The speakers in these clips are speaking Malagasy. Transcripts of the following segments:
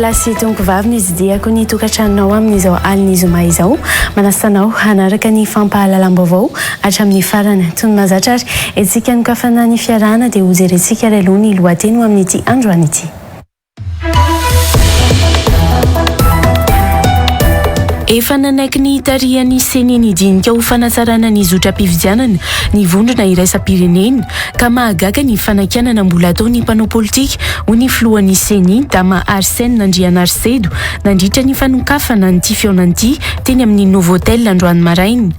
Tompokolahy sy tompokovavy ny zodiako ny tokantranonao amin'izao alin'ny zoma izao. Manasa anao hanaraka ny fampahalalam-baovao hatramin'ny farany. Toy ny mahazatra ary etsika anokafana ny fiarahana dia hojerentsika ary aloha ny lohateny ho amin'ity androany ity. Efa nanaiky ny hitarihan'ny Ceni ny dinika ho fanatsarana ny zotram-pifidianana ny vondrona iraisam-pirenena ka mahagaga ny fanakianana mbola ataon'ny mpanao politika, hoy ny filohan'ny Ceni, Dama Arsène Andrianarisedo, nandritra ny fanokafana an'ity fihaonana ity teny amin'ny Novotel androany maraina.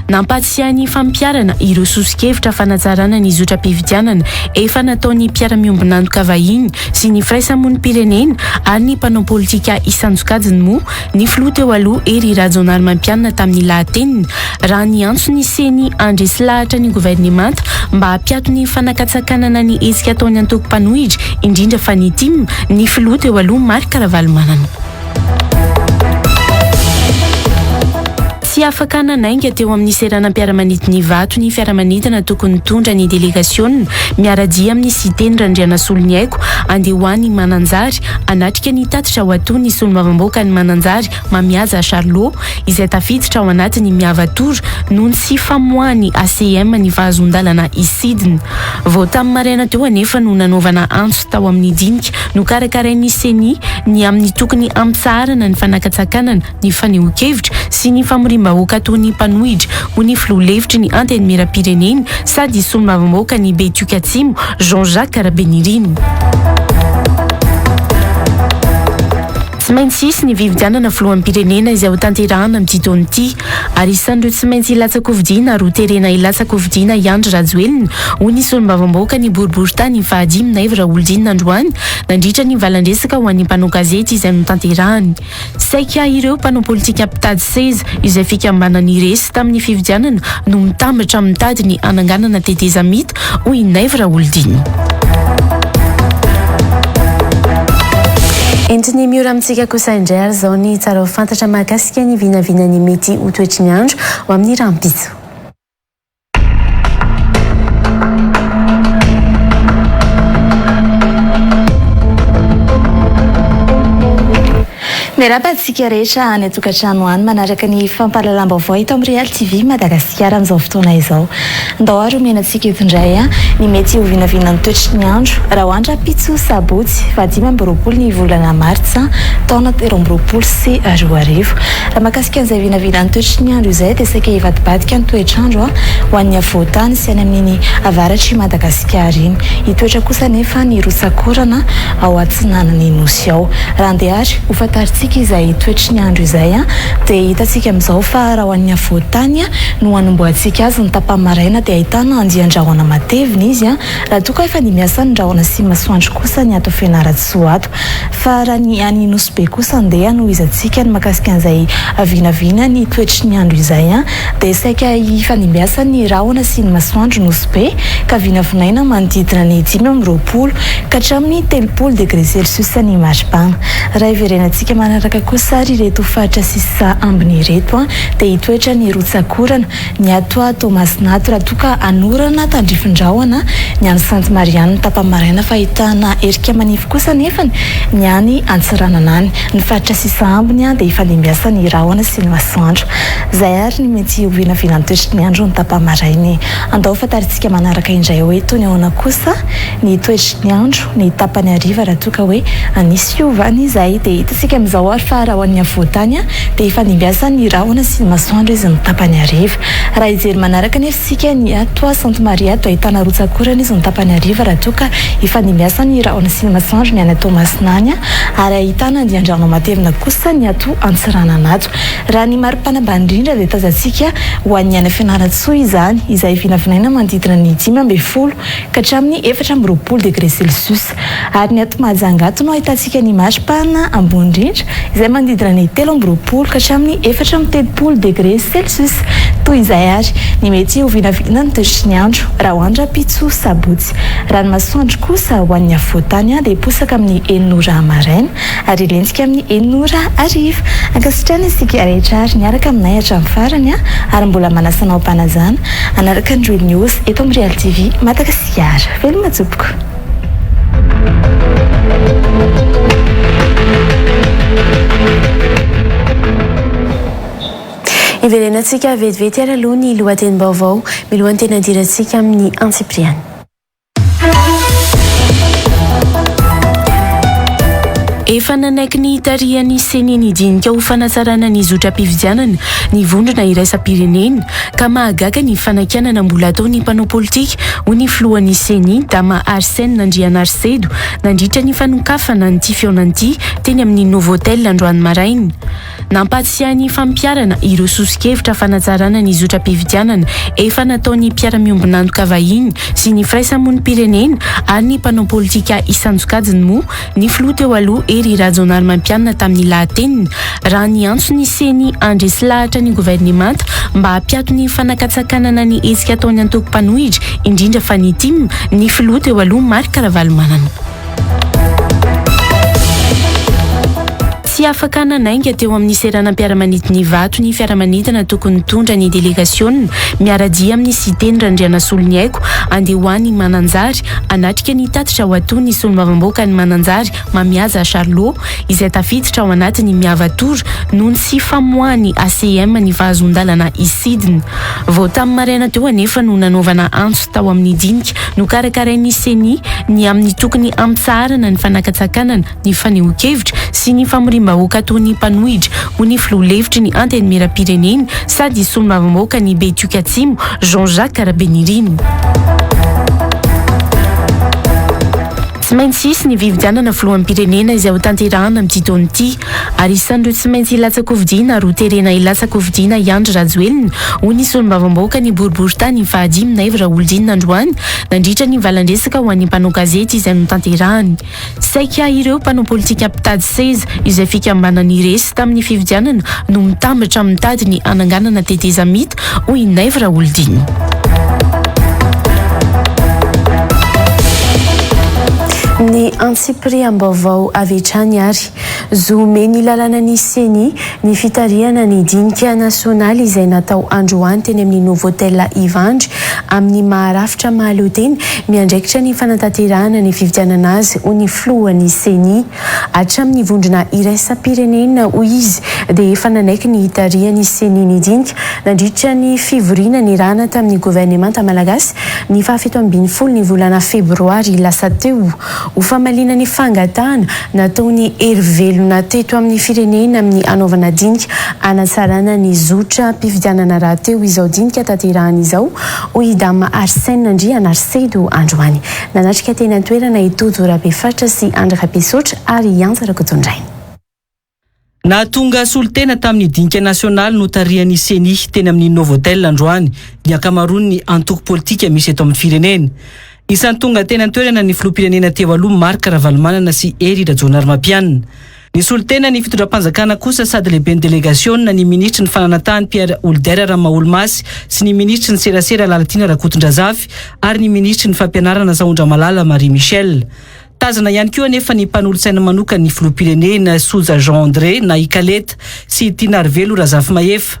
Nampahatsiahy ny fampiharana ireo soso-kevitra fanatsarana ny zotram-pifidianana efa nataon'ny mpiara-miombon'antoka vahiny sy ny firaisamonim-pirenena ary ny mpanao politika isan-tsokajiny moa ny filoha teo aloha Hery Rajaonarimampianina tamin'ny lahateniny raha niantso ny Ceni handresy lahatra ny governemanta mba hampiato ny fanakatsakanana ny hetsika ataon'ny antoko mpanohitra indrindra fa ny tim ny filoha teo aloha Marc Ravalomanana. Tsy afaka nanainga teo amin'ny seranam-piaramanidina Ivato ny fiaramanidina tokony nitondra ny delegasiona miara-dia amin'ny Siteny Randrianasoloniaiko handeha ho any Mananjary hanatrika ny tatitra ho ataon'ny solombavambahoakan'i Mananjary Mamihaja Charlot izay tafiditra ao anatin'ny Miava Tour noho ny tsy famoahan'ny ACM ny fahazoan-dalana hisidina. Vao tamin'ny maraina teo anefa no nanaovana antso tao amin'ny dinika nokarakarain'ny Ceni ny amin'ny tokony hampitsaharana ny fanakatsakanana ny fanehoan-kevitra sy ny famoriam-bahoaka ataon'ny mpanohitra, hoy ny filoha lefitry ny Antenimierampirenena sady solombavambahoakan'i Betioky Atsimo, Jean Jacques Rabenirina. Tsy maintsy hisy ny fifidianana filoham-pirenena izay hotanterahana amin'ity taona ity ary isan'ireo tsy maintsy hilatsa-kofidina ary hoterena hilatsa-kofidina i Andry Rajoelina, hoy ny solombavambahoaka ny boriborintany fahadimy Naivo Raholdina androany nandritra ny valandresaka ho an'ny mpanao gazety izay notanterahany. Saika ireo mpanao politika mpitady seza izay fikambanan'ny resy tamin'ny fifidianana no mitambatra mitady ny hananganana tetezamita, hoy i Naivo Raholdina. Entin'ny Miora amintsika kosa indray ary izao ny tsara ho fantatra mahakasika ny vinavinan'ny mety ho toetry ny andro ho amin'ny rahampitso. Miarahaba antsika rehetra any an-tokantrano any manaraka ny fampahalalam-baovao eto amin'ny Real TV Madagasikara amin'izao fotoana izao. Ndao ary omena antsika eto indray ny mety ho vinavinan'ny toetry ny andro raha ho andro rahampitso sabotsy faha 25 ny volana martsa taona 2023. Raha mahakasika an'izay vinavinan'ny toetry ny andro izay dia saika hivadibadika ny toetr'andro ho an'ny afovoan-tany sy any amin'iny avaratr'i Madagasikara iny. Hitoetra kosa anefa ny rotsak'orana ao atsinanan'ny Nosy ao. Raha andeha ary hofantarintsika izay toetry ny andro izay dia hitantsika amin'izao fa raha ho an'ny afovoan-tany no hanombohantsika azy ny tapany maraina dia ahitana andian-drahona matevina izy raha toa ka efa nimiasa ny rahona sy masoandro kosa ny ato Fianarantsoa ato. Fa raha ny any Nosy Be kosa andeha hanohizantsika ny mahakasika an'izay vinavina ny toetry ny andro izay dia saika hifandimbiasa ny rahona sy ny masoandro Nosy Be ka vinavinaina manodidina ny 25 ka hatramin'ny 30 degré celsius ny maripana. Raha hiverenantsika manaraka kosa ary ireto faritra sisa ambiny ireto dia hitoetra ny rotsak'orana Ny ato Toamasina ato raha toa ka hanorana tandrifin-drahona ny any Sainte Marie any ny tapa-maraina fa ahitana erika manify kosa anefa ny any Antsiranana any. Ny faritra sisa ambiny dia hifandimbiasa ny rahona sy ny masoandro. Izay ary ny mety ho vinavinan'ny toetry ny andro ny tapa-maraina e. Andao fantarintsika manaraka indray hoe toy ny ahoana kosa ny toetry ny andro ny tapany hariva raha toa ka hoe nisy fiovana izay. Dia hitantsika amin'izao ary fa raha ho an'ny afovoan-tany dia hifandimbiasan'ny rahona sy ny masoandro izy ny tapany hariva. Raha hijery manaraka anefa isika ny ato Sainte Marie ato dia ahitana rotsak'orana izy ny tapany hariva raha toa ka hifandimbiasan'ny rahona sy ny masoandro ny any Toamasina any ary ahitana andian-drano matevina kosa ny ato Antsiranana ato. Raha ny maripana ambany indrindra dia tazantsika ho an'ny any Fianarantsoa izany izay vinavinaina manodidina ny 15 ka hatramin'ny 24 degré celsius. Ary ny ato Mahajanga ato no ahitantsika ny maripana ambony indrindra izay manodidina ny 23 ka hatramin'ny 34 degré celsius. Toy izay ary ny mety ho vinavina ny toetry ny andro raha ho andro rahampitso sabotsy. Raha ny masoandro kosa ho an'ny afovoan-tany dia hiposaka amin'ny enina ora maraina ary hilentika amin'ny enina ora hariva. Ankasitrahana isika rehetra ary niaraka aminay hatramin'ny farany ary mbola manasa anao am-panajana hanaraka ny Real News eto amin'ny Real TV Madagasikara. Veloma tompoko. Hiverenantsika vetivety ary aloha ny lohatenim-baovao milohan'ny tena hidirantsika amin'ny antsipiriany. Efa nanaiky ny hitarihan'ny Ceni ny dinika ho fanatsarana ny zotram-pifidianana ny vondrona iraisam-pirenena ka mahagaga ny fanakianana mbola ataon'ny mpanao politika, hoy ny filohan'ny Ceni, Dama Arsène Andrianarisedo, nandritra ny fanokafana an'ity fihaonana ity teny amin'ny Novotel androany maraina. Nampahatsiahy ny fampiharana ireo soso-kevitra fanatsarana ny zotram-pifidianana efa nataon'ny mpiara-miombon'antoka vahiny sy ny firaisamonim-pirenena ary ny mpanao politika isan-tsokajiny moa ny filoha teo aloha Hery Rajaonarimampianina tamin'ny lahateniny raha niantso ny Ceni handresy lahatra ny governemanta mba hampiato ny fanakatsakanana ny hetsika ataon'ny antoko mpanohitra indrindra fa ny tim ny filoha teo aloha Marc Ravalomanana. Tsy afaka nanainga teo amin'ny seranam-piaramanidina Ivato ny fiaramanidina tokony nitondra ny delegasiona miara-dia amin'ny Siteny Randrianasoloniaiko handeha ho any Mananjary hanatrika ny tatitra ho ataon'ny solombavambahoakan'i Mananjary Mamihaja Charlot izay tafiditra ao anatin'ny Miava Tour noho ny tsy famoahan'ny ACM ny fahazoan-dalana hisidina. Vao tamin'ny maraina teo anefa no nanaovana antso tao amin'ny dinika nokarakarain'ny Ceni ny amin'ny tokony hampitsaharana ny fanakatsakanana ny fanehoan-kevitra sy ny famoriam-bahoaka ataon'ny mpanohitra, hoy ny filoha lefitry ny Antenimierampirenena sady solombavambahoakan'i Betioky Atsimo, Jean Jacques Rabenirina. Tsy maintsy hisy ny fifidianana filoham-pirenena izay hotanterahana amin'ity taona ity ary isan'ireo tsy maintsy hilatsa-kofidiana ary hoterena hilatsa-kofidiana i Andry Rajoelina, hoy ny solombavambahoaka ny boriborintany fahadimy Naivo Raholdina androany nandritra ny valandresaka ho an'ny mpanao gazety izay notanterahany. Saika ireo mpanao politika mpitady seza izay fikambanan'ny resy tamin'ny fifidianana no mitambatra mitady ny hananganana tetezamita, hoy i Naivo Raholdina. Ny antsipiriam-baovao avy hatrany ary. Zo omen'ny lalàna ny Ceni ny fitarihana ny dinika nasionaly izay natao androany teny amin'ny Novotel Ivandry amin'ny maha rafitra mahaleo tena miandraikitra ny fanatanterahana ny fifidianana azy ho ny filohan'ny Ceni. Hatramin'ny vondrona iraisam-pirenena, hoy izy, dia efa nanaiky ny hitarihan'ny Ceni ny dinika nandritra ny fivoriana nirahana tamin'ny governemanta malagasy ny fahafito ambin'ny folo ny volana febroary lasa teo ho famaliana ny fangatahana nataon'ny hery velona teto amin'ny firenena amin'ny hanaovana dinika hanatsarana ny zotram-pifidianana rahateo izao dinika tanterahana izao, hoy i Dama Arsène Andrianarisedo androany. Nanatrika teny an-toerana i Tojo Rabefaritra sy Andry Rabesotra ary i Antsa Rakotondrainy. Nahatonga solontena tamin'ny dinika nasionaly notarihan'ny Ceni teny amin'ny Novotel androany ny ankamaroan'ny antoko politika misy eto amin'ny firenena. Isan'ny tonga teny an-toerana ny filoham-pirenena teo aloha Marc Ravalomanana sy Hery Rajaonarimampianina. Nisolo tena ny fitondram-panjakana kosa sady lehiben'ny delegasiona ny minisitry ny fananantany Pierre Houlder Ramaholimasy sy ny minisitry ny serasera Lalatiana Rakotondrazafy ary ny minisitry ny fampianarana Sahondramalala Marie Michelle. Tazana ihany koa anefa ny mpanolotsaina manokan'ny filoham-pirenena Soja Jean André na i Kaleta sy i Tianarivelo Razafimahefa.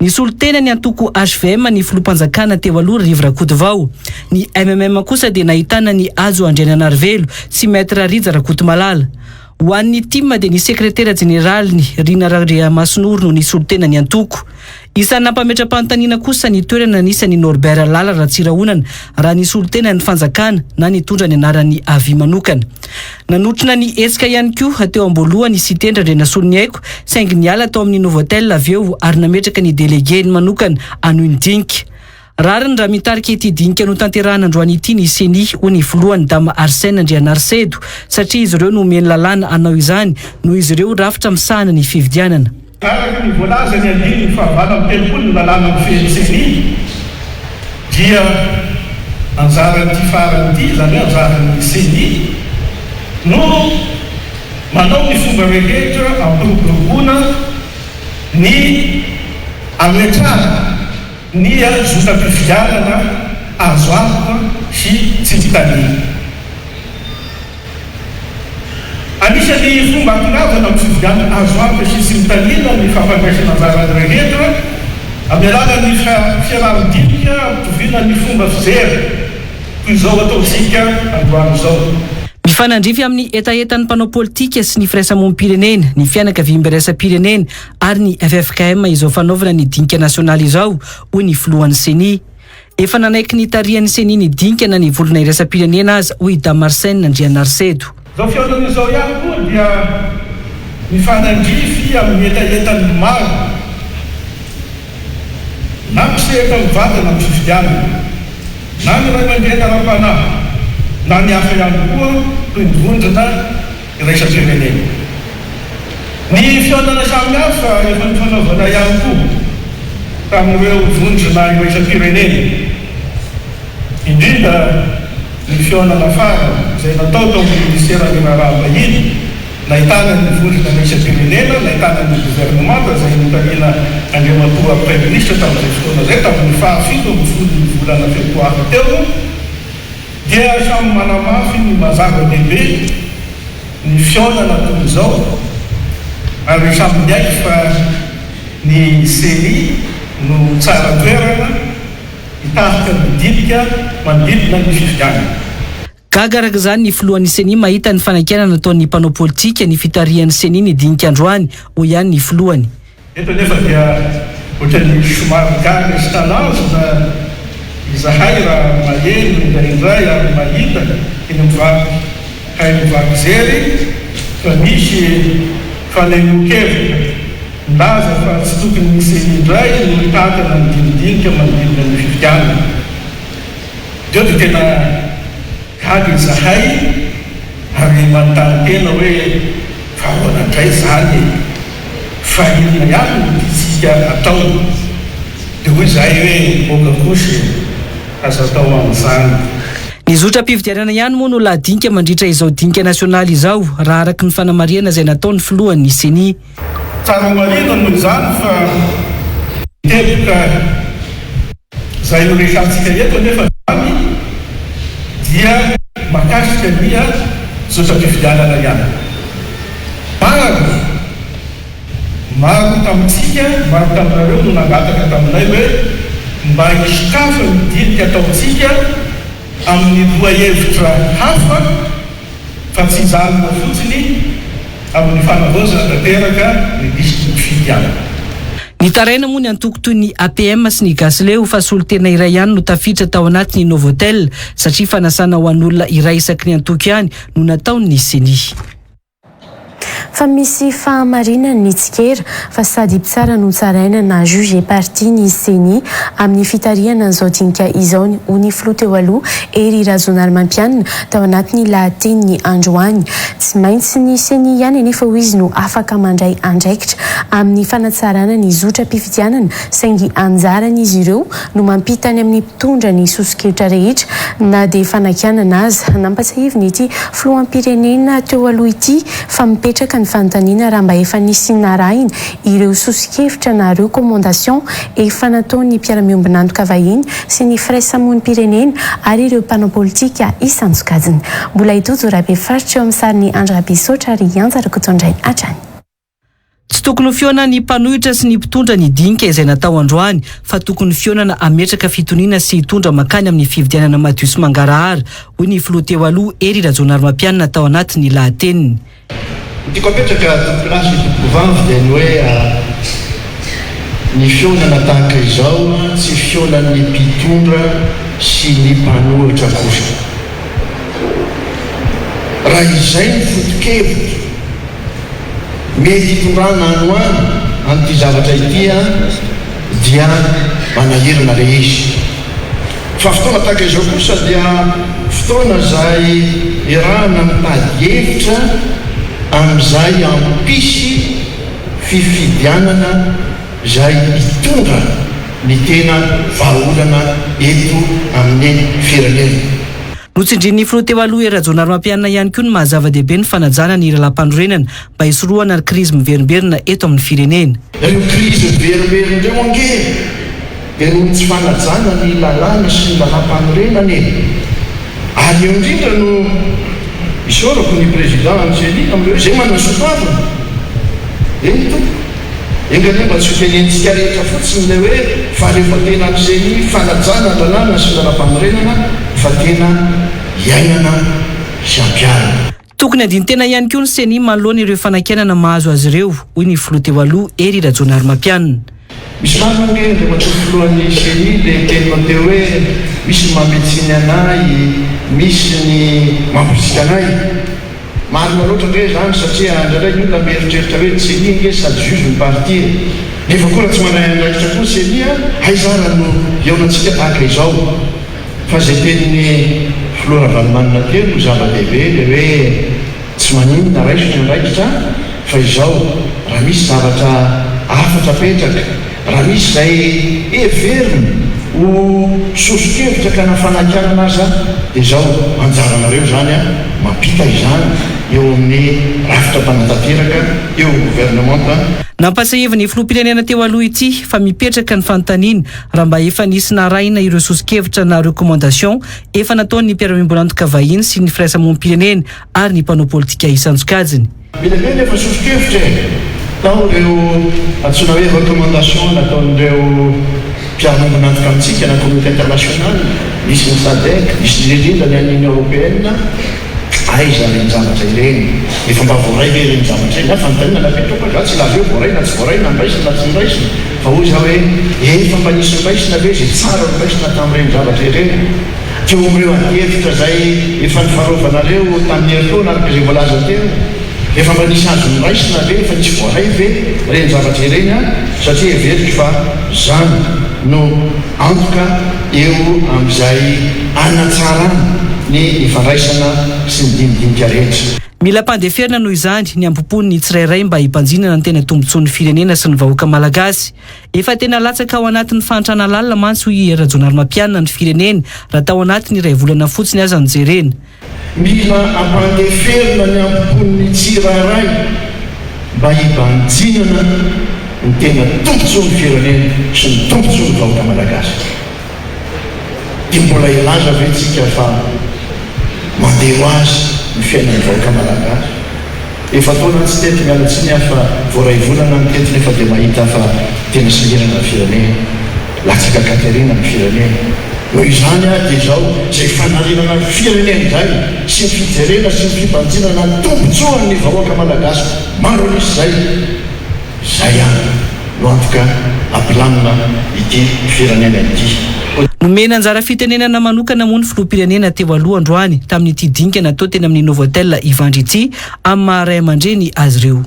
Nisolo tena ny antoko hvm ny filoham-panjakana teo aloha Rivo Rakotovao. Ny mmm kosa dia nahitana ny Hajo Andriananarivelo sy Maître Rija Rakotomalala. Ho an'ny tim dia ny sekretera jeneraliny, Rina Randriamasinoro no nisolo tena ny antoko. Isan'ny nampametra-panontaniana kosa ny toerana nisy an'i Norbert Lala Ratsirahonana raha nisolo tena ny fanjakana na nitondra ny anaran'ny avi manokana. Nanotrona ny hetsika ihany koa teo am-boalohany i Siteny Randrianasoloniaiko saingy niala tao amin'ny Novotel avy eo ary nametraka ny delege-ny manokana hanohy ny dinika. Rariny raha mitarika ity dinika notanterahana androany ity ny Ceni, hoy ny filohany Dama Arsène Andrianarisedo, satria izy ireo no omen'ny lalàna hanao izany noho izy ireo rafitra misahana ny fifidianana. Araka ny voalazan'ny andininy fahavalo amby telopolo ny lalàna mifehy ny Ceni dia anjaran'ity farany ity, izany hoe anjaran'ny Ceni no manao ny fomba rehetra hampiroboroboana ny hametrahana ny zotram-pifidianana azo antoka sy tsy mitanila. Anisan'ny fomba hahatongavana amin'ny fifidianana azo antoka sy tsy mitanila ny fampandraisana anjara ny rehetra amin'ny alalan'ny fiaraha-midinika ampitoviana ny fomba fijery, toy izao ataontsika androany izao. Mifanandrify amin'ny hetahetan'ny mpanao politika sy ny firaisamonim-pirenena, ny fianakaviambe iraisam-pirenena ary ny ffkm izao fanaovana ny dinika nasionaly izao, hoy ny filohan'ny Ceni. Efa nanaiky ny hitarihan'ny Ceni ny dinika na ny vondrona iraisam-pirenena aza, hoy i Dama Arsène Andrianarisedo. Izao fihaonana izao ihany koa dia mifanandrify amin'ny hetahetan'ny maro na mpisehatra mivantana amin'ny fifidianana, na ny ray aman-dreny ara-panahy, na ny hafa ihany koa toy ny vondrona iraisam-pirenena. Ny fihaonana samihafa efa nifanaovana ihany koa tamin'ireo vondrona iraisam-pirenena, indrindra ny fihaonana farany izay natao tao amin'ny Minisiteran'ny Raharaham-bahiny, nahitana ny vondrona iraisam-pirenena, nahitana ny governemanta izay notariana Andriamatoa Praiminisitra tamin'izay fotoana izay, tamin'ny faha 17 ny volana febroary teo, dia samy manamafy ny maha zava-dehibe ny fihaonana toy izao ary samy miaiky fa ny Ceni no tsara toerana hitarika ny dinika manodidina ny fifidianana. Gaga araka izany ny filohan'ny Ceni mahita ny fanakianana nataon'ny mpanao politika ny fitarihan'ny Ceni ny dinika androany, hoy ihany ny filohany. Eto anefa dia ohatran'ny somary gaga sy talanjona izahay raha maheno indraindray ary mahita eny amin'ny vaky haino vaky jery fa misy fanehoan-kevitra milaza fa tsy tokony ny Ceni indray no hitantana ny dinidinika manodidina ny fifidianana. Teo dia tena gaga izahay ary manontany tena hoe fa ahoana indray izany e? Fa inona ihany no tiantsika atao? Dia hoy izahay hoe aoka kosa e, aza atao an'izany. Ny zotram-pifidianana ihany moa no lahadinika mandritra izao dinika nasionaly izao, raha araka ny fanamarihana izay nataon'ny filohan'ny Ceni. Tsara homarihina noho izany fa ny teboka izay noresahantsika eto anefa izany dia mahakasika ny zotram-pifidianana ihany. Maro, maro tamintsika, maro taminareo no nangataka taminay hoe mba hisokafa ny dinika ataontsika amin'ny lohahevitra hafa fa tsy hijanona fotsiny amin'ny fanavaozana tanteraka ny lisitry ny mpifidy ihany. Nitaraina moa ny antoko toy ny APM sy ny Gasileo fa solontena iray ihany no tafiditra tao anatin'ny Novotel satria fanasana ho an'olona iray isaky ny antoko ihany no nataon'ny Ceni. Fa misy fahamarinany ny tsikera fa sady mpitsara no tsaraina na juge et partie ny Ceni amin'ny fitarihana an'izao dinika izao hoy ny filoha teo aloha Hery Rajaonarimampianina tao anatin'ny lahateniny androany. Tsy maintsy ny Ceni ihany anefa hoy izy no afaka mandray andraikitra amin'ny fanatsarana ny zotram-pifidianana saingy anjaran'izy ireo no mampita any amin'ny mpitondra ny soso-kevitra rehetra na dia fanakianana aza. Nampatsiahiviny ity filoham-pirenena teo aloha ity fa mipetraka ny fanontaniana raha mba efa nisy narahina ireo soso-kevitra na recommandations efa nataon'ny mpiara-miombon'antoka vahiny sy ny firaisamonim-pirenena ary ireo mpanao politika isan-tsokajiny. Mbola i Tojo Rabefaritra eo amin'ny sarin'i Andry Rabesaotra ary i Anja Rakotondrainy hatrany. Tsy tokony ho fihaonan'ny mpanohitra sy ny mpitondra ny dinika izay natao androany fa tokony fihaonana hametraka fitoniana sy hitondra mankany amin'ny fifidianana madio sy mangarahara, hoy ny filoha teo aloha Hery Rajaonarimampianina tao anatin'ny lahateniny. Ny tiako apetraka tompokolahy sy tompokovavy dia ny hoe ny fihaonana tahaka izao tsy fihaonan'ny mpitondra sy ny mpanohitra akory. Raha izay ny foto-kevitra mety hitondrana any ho any an'ity zavatra ity dia manahirana ilay izy. Fa fotoana tahaka izao kosa dia fotoana izay iarahana mitady hevitra amin'izay hampisy fifidianana izay hitondra ny tena vahaolana eto amin'ny firenena. Notsindrin'ny filoha teo aloha Hery Rajaonarimampianina ihany koa ny maha zava-dehibe ny fanajana ny lalàmpanorenana mba hisorohana ny krizy miverimberina eto amin'ny firenena. Ireo krizy miverimberina ireo ange dia noho ny tsy fanajana ny lalàna sy ny lalàmpanorenana e! Ary eo indrindra no isaorako ny Président Angeli amin'ireo izay manasoa-toavina. Eny tompoko. Enga anie mba tsy ho tenenintsika rehetra fotsiny ilay hoe fahaleovantenan'ny Ceni, fanajana ny lalàna sy ny lalàmpanorenana fa tena iainana sy ampiharina. Tokony handini-tena ihany koa ny Ceni manoloana ireo fanakianana mahazo azy ireo, hoy ny filoha teo aloha, Hery Rajaonarimampianina. Misy marina ange Andriamatoa Filohan'ny Ceni le teninao teo hoe misy ny manome tsiny anay, misy ny mamporisika anay. Marina loatra ange izany satria indraindray ny olona mieritreritra hoe ny Ceni ange sady juge no partie e. Nefa koa raha tsy mandray andraikitra koa ny Ceni a, aiza ara no hihaonantsika tahaka izao. Fa izay tenin'ny Filoha Ravalomanana teo no zava-dehibe le hoe Tsy maninona raiso ny andraikitra fa izao raha misy zavatra hafatra apetraka, raha misy izay heverina ho soso-kevitra ka na fanakianana aza dia izao anjaranareo izany mampita izany eo amin'ny rafitra mpanatanteraka eo amin'ny governemanta. Nampahatsiahivin'ny filoham-pirenena teo aloha ity fa mipetraka ny fanontaniana raha mba efa nisy narahina ireo soso-kevitra na recommandation efa nataon'ny mpiara-miombon'antoka vahiny sy ny firaisamonim-pirenena ary ny mpanao politika isan-tsokajiny. Be dia be nefa soso-kevitra e! Tao ireo antsoina hoe recommandations nataon'ireo mpiara-miombon'antoka amintsika na communauté internationale, nisy ny Sadec, nisy indrindra indrindra ny an'ny Union Européenne, aiza ireny zavatra ireny? Efa mba voaray ve ireny zavatra ireny? Na fanontaniana napetrako, za tsy hilaza hoe voaray na tsy voaray, na noraisina na tsy noraisina, fa hoy za hoe efa mba nisy noraisina ve izay tsara noraisina tamin'ireny zavatra ireny? Teo amin'ireo adihevitra izay efa nifanaovanareo tamin'ny herintaona araka izay voalaza teo, efa mba nisy azo noraisina ve, efa nisy voaray ve ireny zavatra ireny an? Satria heveriko fa izany no antoka eo amin'izay hanatsarana ny ifandraisana sy ny dinidinika rehetra. Mila ampandeferina noho izany ny hambom-pon'ny tsirairay mba hibanjinana ny tena tombontsoan'ny firenena sy ny vahoaka malagasy. Efa tena latsaka ao anatin'ny fahantrana lalina mantsy hoy i Hery Rajaonarimampianina ny firenena raha tao anatin'ny iray volana fotsiny aza no jerena. Mila ampandeferina ny hambom-pon'ny tsirairay mba hibanjinana ny tena tombontsoan'ny firenena sy ny tombontsoan'ny vahoaka malagasy. Dia mbola hilaza ve tsika fa mandeha ho azy ny fiainan'ny vahoaka malagasy? Efa-taona tsy teto, miala tsiny aho fa vao iray volana no teto nefa dia mahita fa tena sahirana ny firenena. Latsaka an-katerena ny firenena. Noho izany aho dia izao, izay fanarenana ny firenena izay sy ny fijerena sy ny fibanjinana ny tombontsoan'ny vahoaka malagasy maro an'isa izay, Izay ihany no antoka hampilamina ity firenena ity. Nomena anjara fitenenana manokana moa ny filoham-pirenena teo aloha androany tamin'ity dinika natao teny amin'ny Novotel Ivandry ity amin'ny maha ray aman-dreny azy ireo.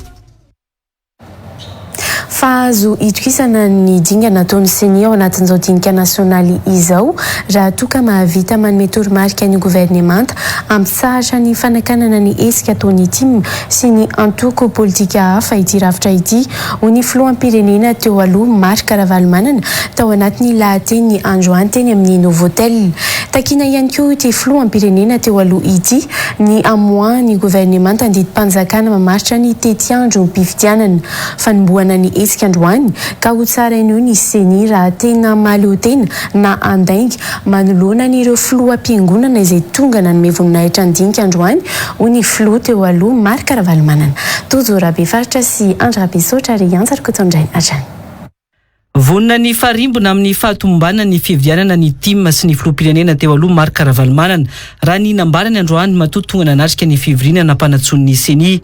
Fa azo itokisana ny dingana ataon'ny Ceni ao anatin'izao dinika nasionaly izao raha toa ka mahavita manome toromarika ny governemanta hampitsahatra ny fanakanana ny hetsika ataon'ny tim sy ny antoko politika hafa ity rafitra ity, hoy ny filoham-pirenena teo aloha Marc Ravalomanana tao anatin'ny lahateniny androany teny amin'ny Novotel. Takiana ihany koa ity filoham-pirenena teo aloha ity ny hamoahan'ny governemanta ny didim-panjakana mamaritra ny tetiandrom-pifidianana. Fanombohana ny hetsika androany ka hotsaraina eo ny Ceni raha tena mahaleotena na handainga manoloana an'ireo filoham-piangonana izay tonga nanome voninahitra ny dinika androany, hoy ny filoha teo aloha Marc Ravalomanana. Tojo Rabefaritra sy Andry Rabesaotra ary Antsa Rakotondraina hatrany. Vonona ny farimbona amin'ny fahatomombanan'ny fividianana ny tim sy ny filoham-pirenena teo aloha Marc Ravalomanana, raha ny nambarany androany matoa tonga nanatrika ny fivoriana nampanantsoin'ny Ceni.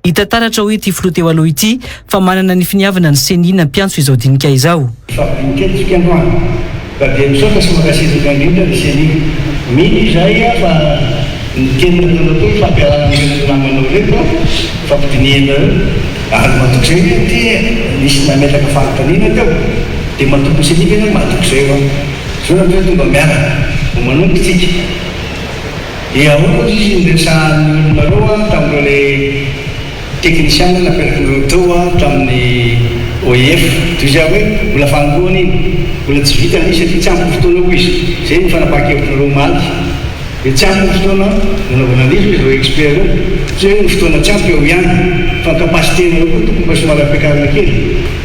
Hita taratra, hoy ity filoha teo aloha ity, fa manana ny finiavana ny Ceni nampiantso izao dinika izao. Mifampidinika eto isika androany ka dia misaotra sy mankasitraka indrindra ny Ceni. Mino izahay fa ny teny nataonao teo ny fampiarahana an'ireto namanao ireto, fampidinihanareo ary matoky izay ve ity nisy nametraka fanontaniana teo dia matoky ny Ceni ve ianao? Matoky izay aho. Izao no atao hoe tonga miaraka vao manomboka isika. Dia ahoana hozy izy niresahan'ny olonareo an tamin'ireo ilay teknisiana napetrakinareo teo an tamin'ny OIF? Toy izay hoe mbola fanombohana iny, mbola tsy vita ilay izy satria tsy ampy ny fotoana hoy izy. Izay no fanapahan-kevitrareo omaly. Dia tsy ampy ny fotoana nanaovana an'izy hoy ireo experts ireo. Tsy hoe ny fotoana tsy ampy eo ihany fa ny capacité-nareo koa tokony mba somary ampiakarina kely.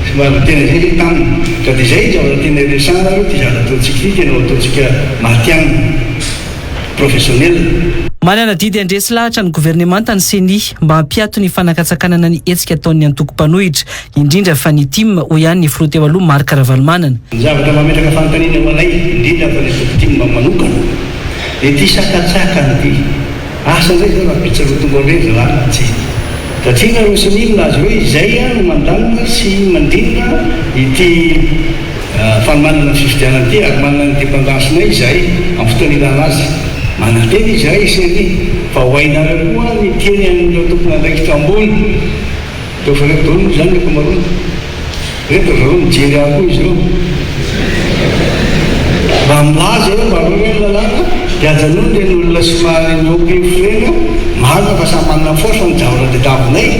Somary tena izay ilay taminy. Ka dia izay zavatra tena iresahana aloha ity zavatra ataontsika ity tena ho ataontsika matihanina. Professionnel. Manana adidy handresy lahatra ny governemanta ny Ceni mba hampiato ny fanakatsakanana ny hetsika ataon'ny antoko mpanohitra, indrindra fa ny tim, hoy ihany ny filoha teo aloha Marc Ravalomanana. Ny zavatra mametraka fanontaniana ho anay, indrindra fa ny antoko tim manokana, dia ity sakantsakana ity. Asa indray izao rahampitso ireo tonga ao indray ry zalahy na tsia. Satria nareo sy ny milaza hoe izay no mandamina sy mandrindra ity fanomanana ny fifidianana ity ary manana ny indépendance-nay izahay amin'ny fotoana ilana azy. Manantena izahay ceni fa ho hainareo koa ny miteny amin'ireo tompon'andraikitra ambony. Teo fa reto daholo moa izany ny ankamaroany. Reto ry zareo mijery ahy koa izy ireo. Mba milaza hoe mba reo ve ny lalàna dia ajanony ireny olona somary mihoampefy ireny an! Marina fa samy manana ny force ny zavatra tadiavinay,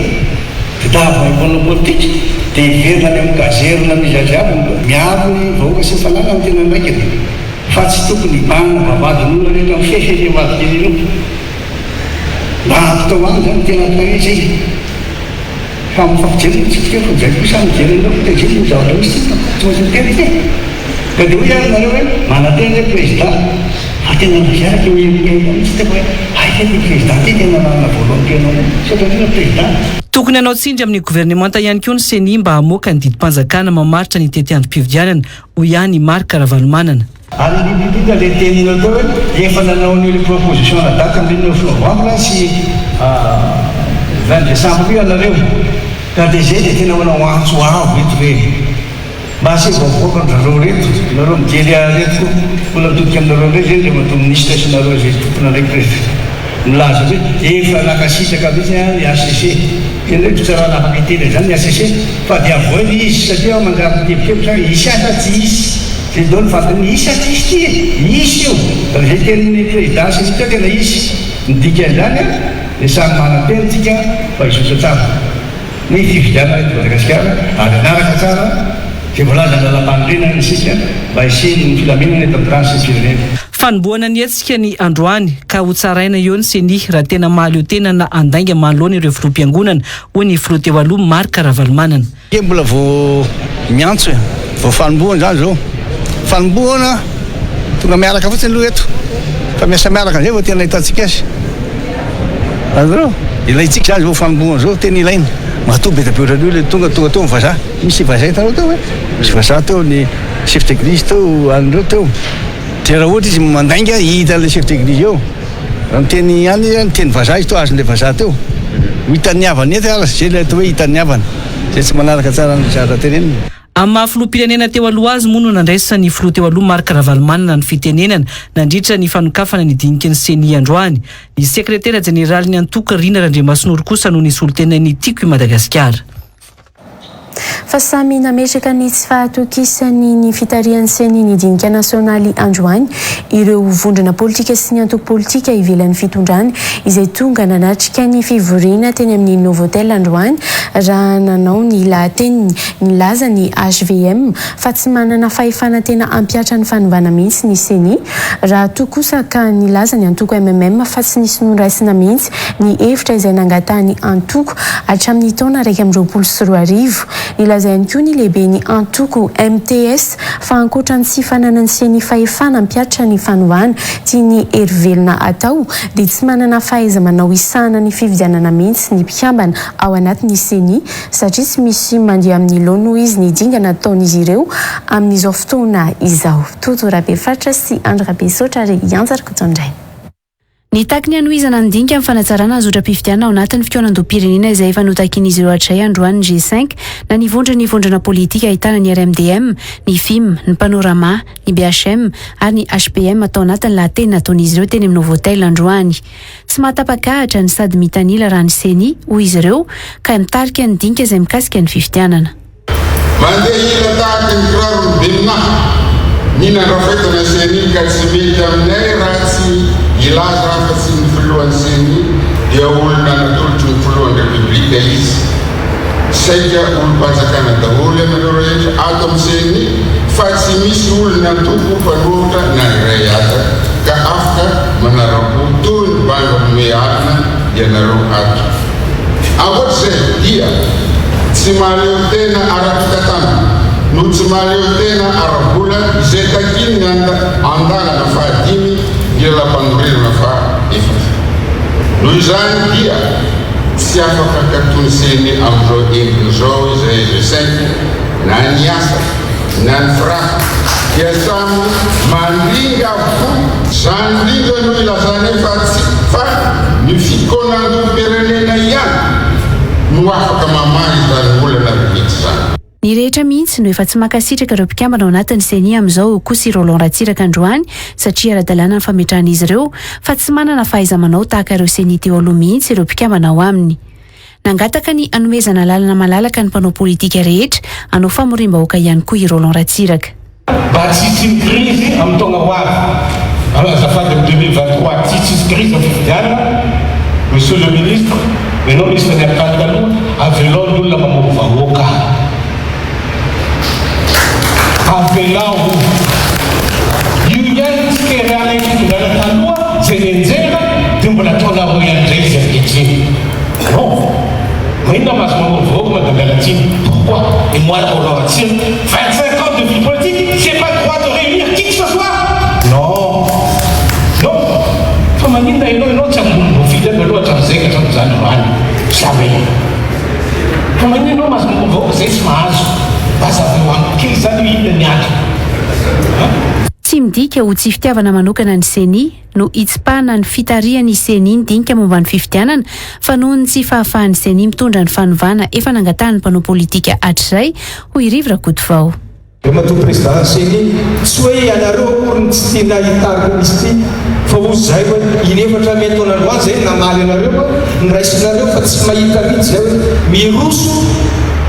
tadiavinay mpanao politika dia hiverina any amin'ny caserne misy azy avy ny miaro ny vahoaka sy ny fananany no tena andraikiny fa tsy tokony hibahana vavahadin'olona rehetra mifefifefy ambadika ery ireo. Mba ampitao any izany tena atao hoe izay. Fa mifampijery moa tsika fa izay kosa mijery anareo fa tezitra ny zavatra misy tsika tsy maintsy miteny izy e! Ka dia hoy ary nareo hoe manantena hoe président fa tena naziaraka io mihelok'elona mihitsy teo hoe hay ve ty président ty tena nanana volonté anao io misaotra indrindra président. Tokony hanao tsindry amin'ny governemanta ihany koa ny Ceni mba hamoaka ny didim-panjakana mamaritra ny tetiandrom-pifidianana, hoy ihany i Marc Ravalomanana. Ary indrindra indrindra le teninao teo hoe efa nanao an'io le proposition la date amin'ny neuf novembre sy 20 décembre io ianareo ka de zay de tena manao antso avo eto ve mba asaivo avoaka ndry zareo reto nareo mijery ahy reto koa mbola mitodika aminareo ndray zay Andriamatoa Minisitra sy nareo zay tompon'andraikitra eto milaza hoe efa nankasitraka mihitsy ny HCC tena hoe mpitsarana afaka hiteny an'izany ny HCC fa de avoay le izy satria manjary mitebitebotra hisy asa tsy hisy Zay daholo ny fantany, hisy sa tsy hisy ty e? Hisy io! Raha izay tenin'ny président sy ny teo tena hisy. Ny dikan'izany an, dia samy manantena tsika fa hizotra tsara ny fifidianana eto Madagasikara ary hanaraka tsara izay voalazan'ny lalampanorenana isika mba hisian'ny filaminana eto amin'ny tany sy ny firenena. Fanombohana ny hetsika ny androany, ka hotsaraina eo ny Ceni raha tena mahaleo tena na handainga manoloana ireo filoham-piangonana, hoy ny filoha teo aloha Marc Ravalomanana. Ie mbola vao miantso e, vao fanombohana izany izao. Fanombohana tonga miaraka fotsiny aloha eto fa miasa miaraka amin'izay vao tena ahitantsika azy. Azonareo? Ilaintsika izany izao fanombohana izao, tena ilaina. Matoa be dia be ohatran'io ilay tonga tonga teo ny vazaha. Misy vazaha hitanao teo ve? Misy vazaha teo, ny chef d'église teo, an'ireo teo. Dia raha ohatra izy mandainga, hitan'ilay chef d'église eo. Raha miteny ihany izy, miteny vazaha izy toa azon'ilay vazaha teo. Ho hitan'ny havany eto ary, izay ilay atao hoe hitan'ny havana. Izay tsy manaraka tsara ny zavatra tenenina. Amin'ny maha filoham-pirenena teo aloha azy moa no nandraisan'ny filoha teo aloha Marc Ravalomanana ny fitenenana nandritra ny fanokafana ny diniky ny Ceni androany. Ny sekretera jeneralin'ny antoko Rina Randriamasinoro kosa no nisolo tena ny Tiako i Madagasikara. Fa samy nametraka ny tsy fahatokisany ny fitarihan'ny Ceni ny dinika nasionaly androany ireo vondrona politika sy ny antoko politika ivelan'ny fitondrana izay tonga nanatrika ny fivoriana teny amin'ny Novotel androany raha nanao ny lahateniny nilaza ny hvm fa tsy manana fahefana tena hampihatra ny fanovana mihitsy ny Ceni raha toa kosa ka nilaza ny antoko mmm fa tsy nisy noraisina mihitsy ny hevitra izay nangatahan'ny antoko hatramin'ny taona 2021. Nilaza ihany koa ny lehiben'ny antoko mts fa ankoatra ny tsy fananan'ny Ceni fahefana hampihatra ny fanovana tian'ny hery velona atao dia tsy manana fahaiza-manao hisahana ny fifidianana mihitsy ny mpikambana ao anatin'ny Ceni satria tsy misy mandeha amin'ny laoniny hoy izy ny dingana ataon'izy ireo amin'izao fotoana izao. Tojo Rabefaritra sy Andry Rabesaotra ary i Anja Rakotondraina. Nitaky ny hanohizana ny dinika amin'ny fanatsarana ny zotram-pifidianana ao anatin'ny fikaonandoham-pirenena izay efa notakian'izy ireo hatrizay androany ny G5 na ny vondron'ny vondrona politika ahitana ny RMDM, ny fim, ny Panorama, ny BHM ary ny HPM tao anatin'ny lahateny nataon'izy ireo teny amin'ny Novotel androany. Tsy mahatapak'ahitra ny sady mitanila raha ny Ceni, hoy izy ireo, ka mitarika ny dinika izay mikasika ny fifidianana. Mandeha ila tahaka ny kiraron'i Benina ny nandrafetana Ceni ka tsy mety aminay raha tsy hilaza afa-tsy ny filohan'ny Ceni dia olona natolotry ny filohan'ny Repoblika izy. Saika olom-panjakana daholo ianareo rehetra ato amin'ny Ceni fa tsy misy olon'ny antoko mpanohitra na iray aza ka afaka manaram-po toy ny banga homehy alina ianareo ato. Ankoatra izay dia tsy mahaleo tena ara-pitantanana no tsy mahaleo tena ara-bola izay takian'ny andalana fahadimy ny lalampanorenana faha efatra. Noho izany dia tsy afaka katon'ny Ceni amin'izao endriny izao izahay G-cinq na ny asa na ny firafitra dia samy mandringa avokoa. Izany indrindra no ilazanay fa tsy fa. fikaonandoham-pirenena ihany no afaka mamaha izany olana rehetra izany. Ny rehetra mihitsy no efa tsy mankasitraka ireo mpikambana ao anatin'ny Ceni amin'izao hoy kosa i Roland Ratsiraka androany satria ara-dalàna ny fametrahan'izy ireo fa tsy manana fahaiza-manao tahaka ireo Ceni teo aloha mihitsy ireo mpikambana ao aminy. Nangataka ny hanomezana lalana malalaka ny mpanao politika rehetra hanao famoriam-bahoaka ihany koa i Roland Ratsiraka. Mba tsy hisian'ny krizy amin'ny taona ho avy. Alors azafady amin'ny 2023 tsy hisy krizy amin'ny fifidianana, Monsieur le ministre, ianao ministre ny Atitany taloha, avelao ny olona mamory vahoaka. Avelao. Io ihany ny tsikeranay fitondrana taloha izay nianjera dia mbola ataonareo ihany indray izy ankehitriny. Non. Maninona mahazo mamory vahoaka madame Lalatiana? Pourquoi? Et moi Roland Ratsiraka, 25 ans de vie politique, j'ai pas droit de réunir qui que ce soit? Non. Non. Fa maninona ianao ianao tsy ambony voafidy aby aloha hatramin'izay ka hatramin'izany androany? Jamais. Fa maninona ianao mahazo mamory vahoaka zay tsy mahazo? Mba hazavao amiko kely zany hoe inona ny antony? An? Tsy midika ho tsy fitiavana manokana ny Ceni no hitsipahana ny fitarihan'ny Ceni ny dinika momba ny fifidianana fa noho ny tsy fahafahan'ny Ceni mitondra ny fanovana efa nangatahan'ny mpanao politika hatrizay, hoy i Rivo Rakotovao. Andriamatoa Président ny Ceni, tsy hoe ianareo akory no tsy tiana hitarika an'izy ity fa hozy izahay hoe inefatra mey taona androany izay no namaly anareo, noraisinareo fa tsy mahita mihitsy izay hoe miroso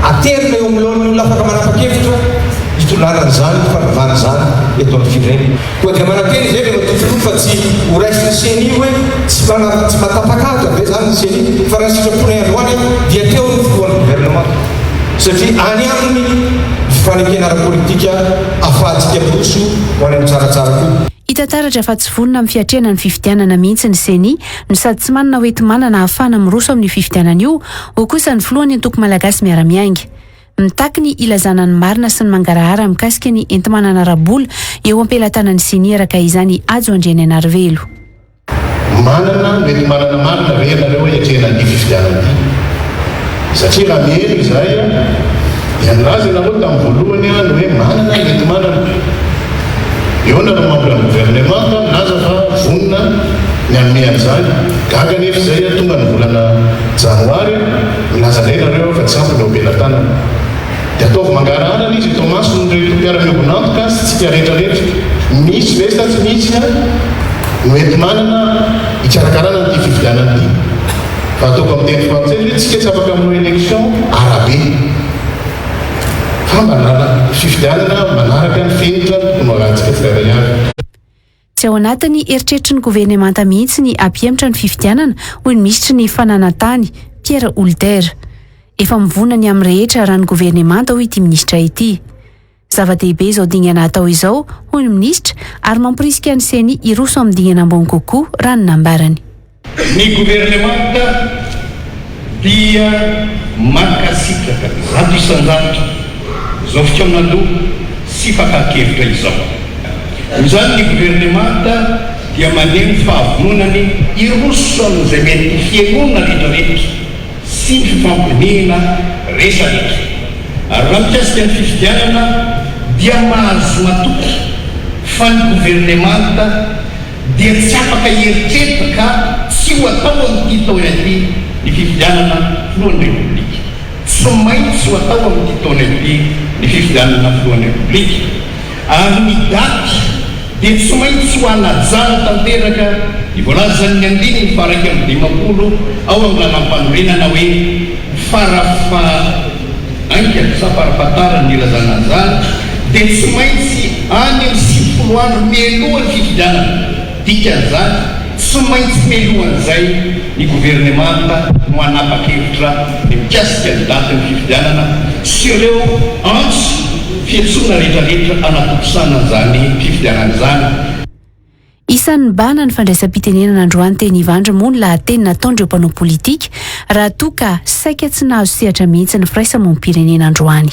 aterina eo amin'ny laoniny olona afaka manapa-kevitra hitondrana an'izany fanovana izany eto amin'ny firenena. Koa dia manantena izay Andriamatoa Filoha fa tsy ho raisin'ny Ceni hoe tsy mana tsy mahatapak'ahitra ve izany ny Ceni fa raha ny sitraponay androany dia teo ny filohan'ny governemanta satria any aminy ny fifanekena ara-politika afahantsika miroso ho any amin'ny tsaratsara koa. Hita taratra fa tsy vonona amin'ny fiatrehana ny fifidianana mihitsy ny Ceni no sady tsy manana hoenti-manana ahafahana miroso amin'io fifidianana io, hoy kosa ny filohan'ny antoko Malagasy Miara-Miainga. Mitaky ny hilazana ny marina sy ny mangarahara mikasika ny enti-manana ara-bola eo am-pelatanan'ny Ceni araka izany i Hajo Andrianainarivelo. Manana ny enti-manana marina ve ianareo hiatrehana an'ity fifidianana ity? Satria raha miheno izahay dia nilaza ianareo tamin'ny voalohany ny hoe manana ny enti-manana. Eo nareo membre ny gouvernemanta milaza fa vonona ny hanome an'izany. Gaga anefa izay tonga ny volana janoary. Milaza indray nareo fa tsy ampy ny eo am-pelatanana. Dia ataovy mangarahara ilay izy eto imason'ireto mpiara-miombon'antoka sy tsika rehetra rehetra. Misy ve sa tsy misy no enti-manana hikarakarana an'ity fifidianana ity? Fa ataoko amin'ny teny frantsay hoe tsika tsy afaka manao élection arabe. Fa mba fifidianana manaraka ny fenitra tokony ho arahantsika tsirairay avy. Tsy ao anatin'ny eritreritry ny governemanta mihitsy ny hampihemotra ny fifidianana, hoy ny minisitry ny fananan-tany, Pierre Houlder. Efa mivonona ny amin'ny rehetra raha ny governemanta, hoy ity minisitra ity. Zava-dehibe izao dingana atao izao, hoy ny minisitra, ary mamporisika ny Ceni hiroso amin'ny dingana ambony kokoa, raha ny nambarany. Ny governemanta dia mankasitraka 100% izao fikaonandoha sy fakan-kevitra izao. Noho izany ny governemanta dia maneho ny fahavononany hiroso amin'izay mety ho fihainoana rehetrarehetra sy ny fifampinihina rehetrarehetra. Ary raha mikasika ny fifidianana dia mahazo matoky fa ny governemanta dia tsy afaka hieritreritra ka tsy ho atao amin'ity taona ity ny fifidianana filohan'ny Repoblika. Tsy maintsy ho atao amin'ity taona ity ny fifidianana filohan'ny Repoblika ary ny daty dia tsy maintsy ho hanajana tanteraka ny voalazan'ny andininy faha 51 ao amin'ny lalàmpanorenana hoe farafahaingana sa farafahatarany ny ilazana an'izany dia tsy maintsy any amin'ny 90 andro mialoha ny fifidianana. Dikan'izany, tsy maintsy mialohan'izay ny governemanta no hanapa-kevitra ny mikasika ny datin'ny fifidianana sy ireo antso fiantsoana rehetrarehetra hanatontosana an'izany fifidianana izany. Isan'ny nibahana ny fandraisam-pitenenana androany teny Ivandry moa ny lahateny nataon'ireo mpanao politika raha toa ka saika tsy nahazo sehatra mihitsy ny firaisamonim-pirenena androany.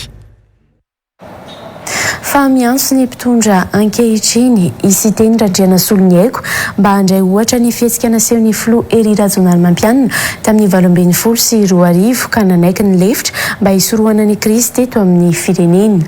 Fa miantso ny mpitondra ankehitriny i Siteny Randrianasoloniaiko mba handray ohatra ny fihetsika nasehon'ny filoha Hery Rajaonarimampianina tamin'ny 2018 ka nanaiky ny lefitra mba hisorohana ny krizy teto amin'ny firenena.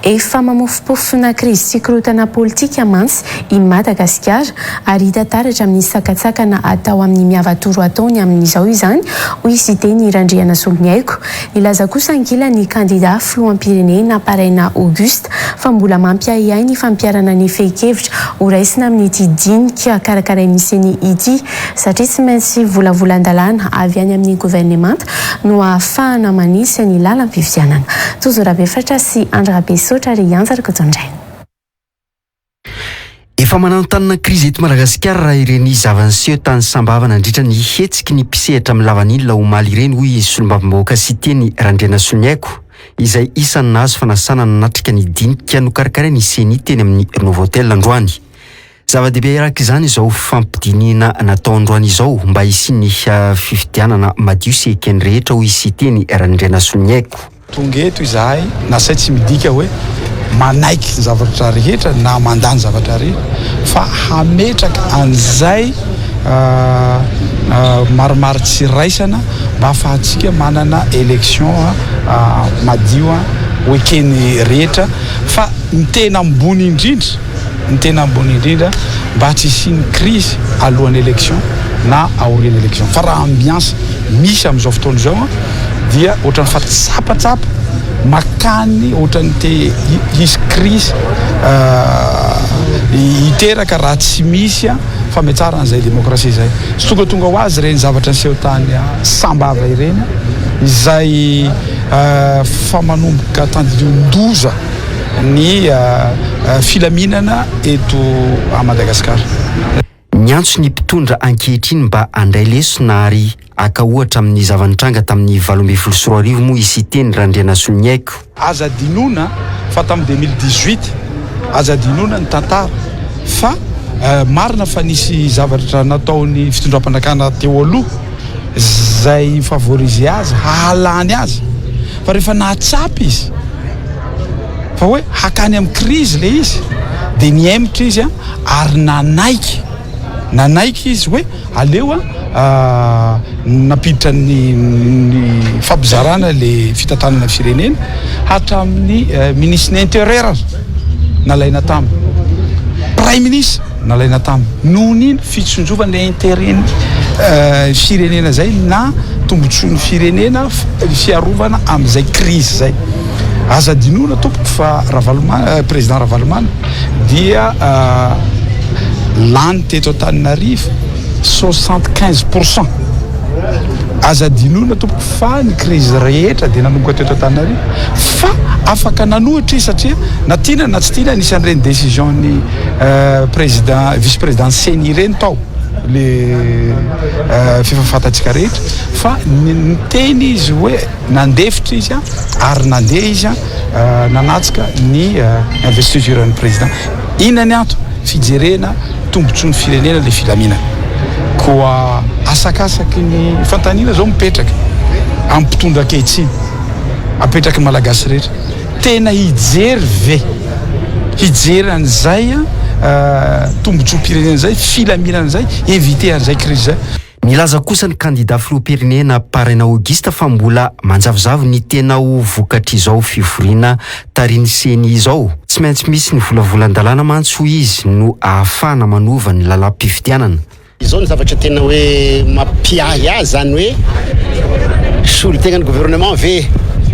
Efa mamofompofona krizy sy korontana politika mantsy i Madagasikara ary hita taratra amin'ny sakantsakana atao amin'ny miavatoro ataony amin'izao izany, hoy i Siteny Randrianasoloniaiko. Nilaza kosa ankilany ny kandida filoham-pirenena Paraina Auguste fa mbola mampiahiahy ny fampiharana ny fehin-kevitra horaisina amin'ity dinika karakarain'ny Ceni ity satria tsy maintsy volavolan-dalàna avy any amin'ny governemanta no ahafahana manisy ny lalam-pifidianana. Tojo Rabefatra sy Andry Rabesaotra ary Ianja Rakotondraina. Efa mananontanona krizy eto Madagasikara raha ireny zava-niseho tany Sambava nandritra ny hetsiky ny mpisehatra amin'ny lavanila omaly ireny hoy izy solombavambahoaka Siteny Randrianasoloniaiko izay isan'ny nahazo fanasana nanatrika ny dinika nokarakarain'ny Ceni teny amin'ny Novotel androany. Zava-dehibe araka izany izao fifampidinihina natao androany izao mba hisian'ny fifidianana madio sy eken'ny rehetra hoy Siteny Randrianasoloniaiko. Tonga eto izahay nasain tsy midika hoe manaiky ny zavatra rehetra na mandà ny zavatra rehetra fa hametraka an'izay maromaro tsy iraisana mba hahafahantsika manana élection madio ho eken'ny rehetra fa ny tena ambony indrindra ny tena ambony indrindra mba tsy hisian'ny crise alohan'ny élection na aorian'ny élection fa raha ambiance misy amin'izao fotoana izao dia ohatran'ny fa tsapatsapa makany ohatran'ny te hisy crise hiteraka raha tsy misy fametsarana izay démocratie izay. Tsy tongatonga ho azy ireny zavatra niseho tany Sambava ireny izay fa manomboka tandindon-doza ny filaminana eto à Madagascar. Niantso ny mpitondra ankehitriny mba handray lesona ary haka ohatra amin'ny zava-nitranga tamin'ny 2018 moa i Siteny Randrianasoloniaiko. Aza adinoina fa tamin'ny 2018, aza adinoina ny tantara fa marina fa nisy zavatra nataon'ny fitondram-panjakana teo aloha izay ni-favoriser azy hahalany azy fa rehefa nahatsapa izy fa hoe hakany amin'ny crise le izy dia nihemotra izy ary nanaiky nanaiky izy hoe aleo nampiditra ny fampizarana le fitantanana firenena hatramin'ny ministre ny intérieur aza nalaina taminy prime ministre nalaina taminy noho ny fitsinjovana le intérêt ny firenena zay na tombotsoan'ny firenena fiarovana amin'izay crise zay. Aza adinoina tompoko fa Ravalomanana, président Ravalomanana dia lany teto Antananarivo 75%. Aza adinoina tompoko fa ny crise rehetra dia nanomboka teto Antananarivo fa afaka nanohitra izy satria na tiana na tsy tiana anisan'ireny décision ny président vice président CENI ireny tao le f'efa fantatsika rehetra fa niteny izy hoe Nandefitra izy ary nandeha izy nanatsika ny investiture ny président. Inona ny antony? Fijerena tombotsoan'ny firenena ilay filaminana. Koa asakasaky ny fanontaniana izao mipetraka amin'ny mpitondra ankehitriny, apetraky ny Malagasy rehetra, tena hijery ve, hijery an'izay tombotsoam-pirenena izay, filaminana izay, éviter an'izay crise izay? Nilaza kosa ny kandida filoham-pirenena Paraina Auguste fa mbola manjavozavo ny tena ho vokatr'izao fivoriana tarihin'ny Ceni izao. Tsy maintsy misy ny volavolan-dalàna mantsy hoy izy no ahafahana manova ny lalàm-pifidianana. Izao ny zavatra tena hoe mampiahy ahy zany hoe solontenan'ny gouvernement ve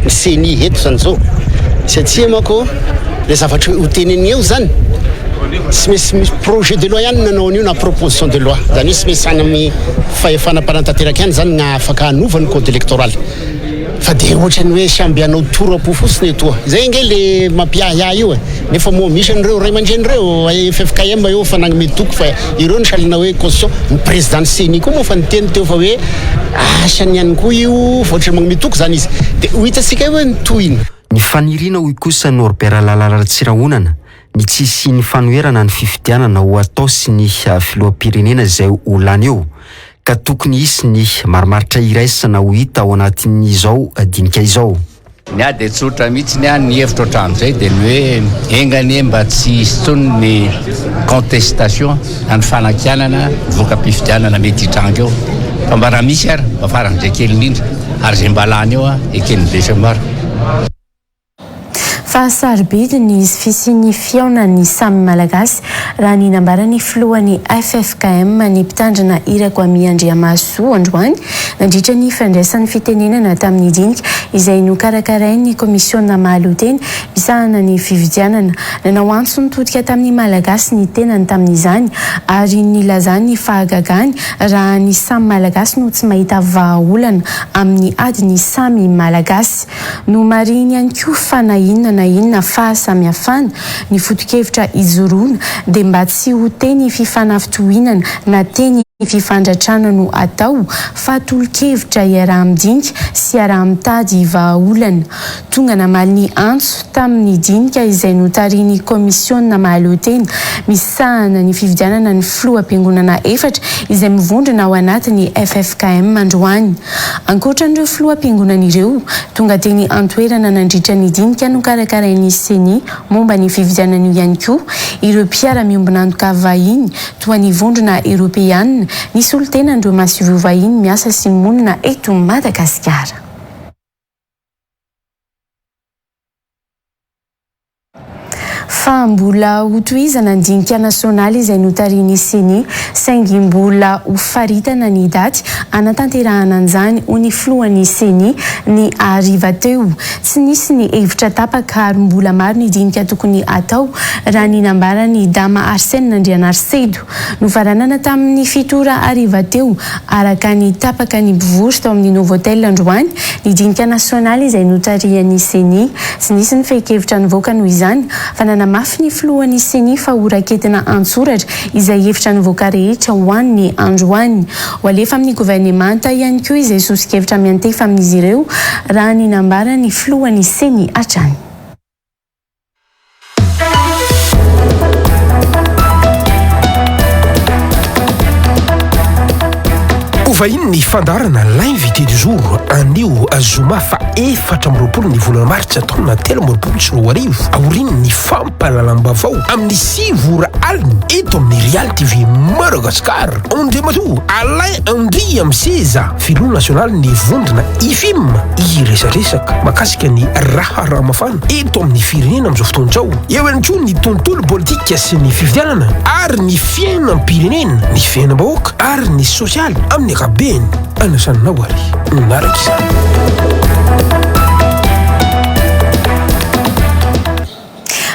ny ceni eto zany zao satria manko le zavatra ho teneniny eo zany tsy maintsy misy projet de loi ihany nanao an'io na proposition de loi zany hoe tsy maintsy any amin'ny fahefana mpanatanteraka ihany zany no afaka hanova ny code électoral fa de ohatran'ny hoe samby hanao tora-po fotsiny etoa zay ange le mampiahiahy io e nefa moa misy an'ireo ray aman-dreny ireo ffkm eo fa nagnome toky fa ireo ny sahala hoe constitution ny président ny ceni koa moa fa niteny teo fa hoe asany ihany koa io fa ohatran'ny magnome toky zany izy de ho hitantsika eo hoe ny tohiny. Ny faniriana hoy kosa Norbert Lala Ratsirahonana ny tsy hisian'ny fanoherana ny fifidianana ho atao sy ny filoham-pirenena izay ho lany eo ka tokony hisy ny marimaritra iraisana ho hita ao anatin'izao dinika izao. Ny ahy dia tsotra mihitsy ny ahy, ny hevitro hatramin'izay dia ny hoe enga anie mba tsy hisy intsony ny contestation na ny fanakianana ny voka-pifidianana mety hitranga eo fa mba raha misy ary mba faran'izay kely indrindra ary izay mba lany eo eken'ny besinimaro. Fa sarobidy ny fisian'ny fihaonan'ny samy Malagasy, raha ny nambaran'ny filohan'ny ffkm, ny mpitandrina Irako Amy Andriamahasoa androany, nandritra ny fandraisany fitenenana tamin'ny dinika izay nokarakarain'ny kaomisiona mahaleotena misahana ny fifidianana. Nanao antso nitodika tamin'ny Malagasy ny tenany tamin'izany ary nilazany ny fahagagany raha ny samy Malagasy no tsy mahita vahaolana amin'ny adin'ny samy Malagasy. Nomarihiny ihany koa fa na inona na inona fahasamihafana ny foto-kevitra ijoroana dia mba tsy ho teny fifanafintohinana na teny fifandratrana no atao fa tolo-kevitra iaraha-midinika sy iaraha-mitady vahaolana. Tonga namaly ny antso tamin'ny dinika izay notarihin'ny kaomisiona mahaleotena misahana ny fifidianana ny filoham-piangonana efatra izay mivondrona ao anatin'ny ffkm androany. Ankoatra an'ireo filoham-piangonana ireo, tonga teny an-toerana nandritra ny dinika nokarakarain'ny Ceni momba ny fifidianana io ihany koa ireo mpiara-miombon'antoka vahiny toa ny Vondrona Eoropeanina, ny solontenan'ireo masoivoho vahiny miasa sy monina eto Madagasikara. Fa mbola hotohizana ny dinika nasionaly izay notarihin'ny Ceni, saingy mbola hofaritana ny daty hanatanterahana an'izany, hoy ny filohan'ny Ceni ny hariva teo. Tsy nisy ny hevitra tapaka ary mbola maro ny dinika tokony hatao, raha ny nambaran'i Dama Arsène Andrianarisedo. Nofaranana tamin'ny fito ora hariva teo, araka ny tapaka ny mpivory tao amin'ny Novotel androany, ny dinika nasionaly izay notarihan'ny Ceni. Tsy nisy ny fehin-kevitra nivoaka noho izany, fa nanamafy ny filohan'ny Ceni fa ho raketina an-tsoratra izay hevitra nivoaka rehetra ho an'ny androany. Ho alefa amin'ny governemanta ihany koa izay soso-kevitra miantefa amin'izy ireo, raha ny nambaran'ny filohan'ny Ceni hatrany. Ho vahiny ny fandaharana L'invité du jour anio zoma fa 24 ny volana martsa taona 2023 aorian'ny fampahalalam-baovao amin'ny 9 ora alina eto amin'ny Real TV Madagascar. Andriamatoa Alain Andriamiseza, filoha nasionalin'ny vondrona IFIM, hiresadresaka mahakasika ny raharaha mafana eto amin'ny firenena amin'izao fotoana izao. Eo ihany koa ny tontolo politika sy ny fifidianana ary ny fiainam-pirenena, ny fiainam-bahoaka ary ny sosialy amin'ny ankapobeny. Anasanao ary manaraka izany.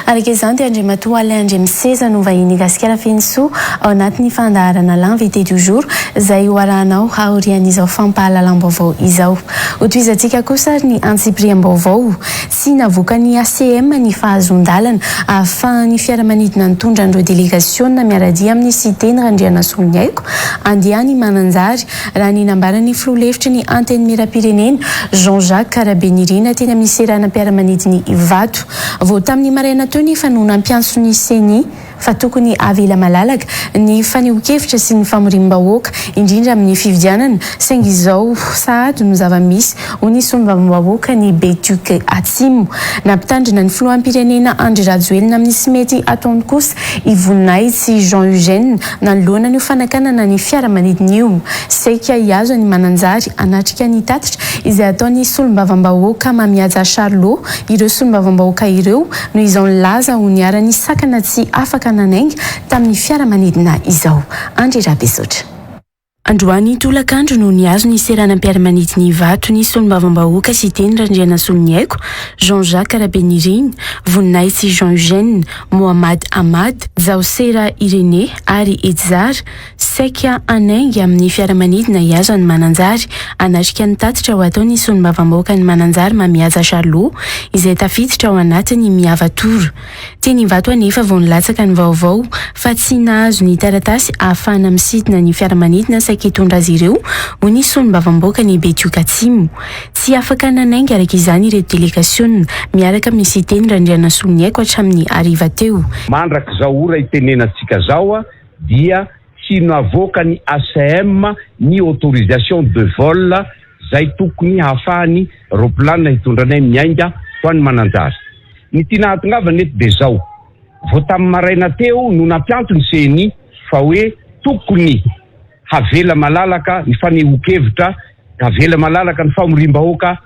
Araka izany dia Andriamatoa Alain Andriamiseza no vahiny Gasikara Fenosoa ao anatin'ny fandaharana L'invité du jour izay ho arahanao aorian'izao fampahalalam-baovao izao. Hotohizantsika kosa ary ny antsipiriam-baovao. Tsy navoakan'ny ACM ny fahazoan-dalana ahafahan'ny fiaramanidina nitondra an'ireo delegasiona miara-dia amin'ny Siteny Randrianasoloniaiko handeha any Mananjary, raha ny nambaran'ny filoha lefitry ny Antenimierampirenena, Jean Jacques Rabenirina teny amin'ny seranam-piaramanidin'i Ivato. Vao tamin'ny maraina teo nefa no nampiantso ny Ceni fa tokony avela malalaka ny fanehoan-kevitra sy ny famoriam-bahoaka, indrindra amin'ny fifidianana, saingy izao sahady no zava-misy, hoy ny solombavambahoaka ny Betioky Atsimo. Nampitandrina ny filoham-pirenena Andry Rajoelina amin'ny tsy mety ataony kosa i Voninahitsy Jean Eugène nanoloana an'io fanakanana ny fiaramanidina io. Saika hihazo an'i Mananjary hanatrika ny tatitra izay ataon'ny solombavambahoaka Mamihaja Charlot ireo solombavambahoaka ireo noho izao nilaza ho niharan'ny sakana tsy afaka nanainga tamin'ny fiaramanidina izao. Andry Rabesotra. Androany tolakandro no nihazo ny seranam-piaramanidina Ivato ny solombavambahoaka Siteny Randrianasoloniaiko, Jean Jacques Rabenirina, Voninahitsy Jean Eugène, Mohamad Ahmad, Djaosera Irénée ary Edzard, Saika hanainga amin'ny fiaramanidina hihazo an'i Mananjary hanatrika ny tatitra ho ataon'ny solombavambahoakan'i Mananjary Mamihaja Charlot izay tafiditra ao anatin'ny Miava Tour. Teny Ivato anefa vao nilatsaka ny vaovao fa tsy nahazo ny taratasy ahafahana misidina ny fiaramanidina saika hitondra azy ireo hoy ny solombavambahoakan'i Betioky Atsimo. Tsy afaka nanainga araka izany ireto delegasiona miaraka amin'ny Siteny Randrianasoloniaiko hatramin'ny hariva teo. Mandrak'izao ora itenenantsika zao dia tsy navoakan'ny ACM ny autorisation de vol zay tokony hahafahany roplanina hitondra anay miainga ho any Mananjary. Ny tiana hahatongavana eto dia zao, vao tamin'ny maraina teo no nampiantso ny CNI fa hoe tokony havela malalaka ny fanehoan-kevitra, havela malalaka ny famoriam-bahoaka.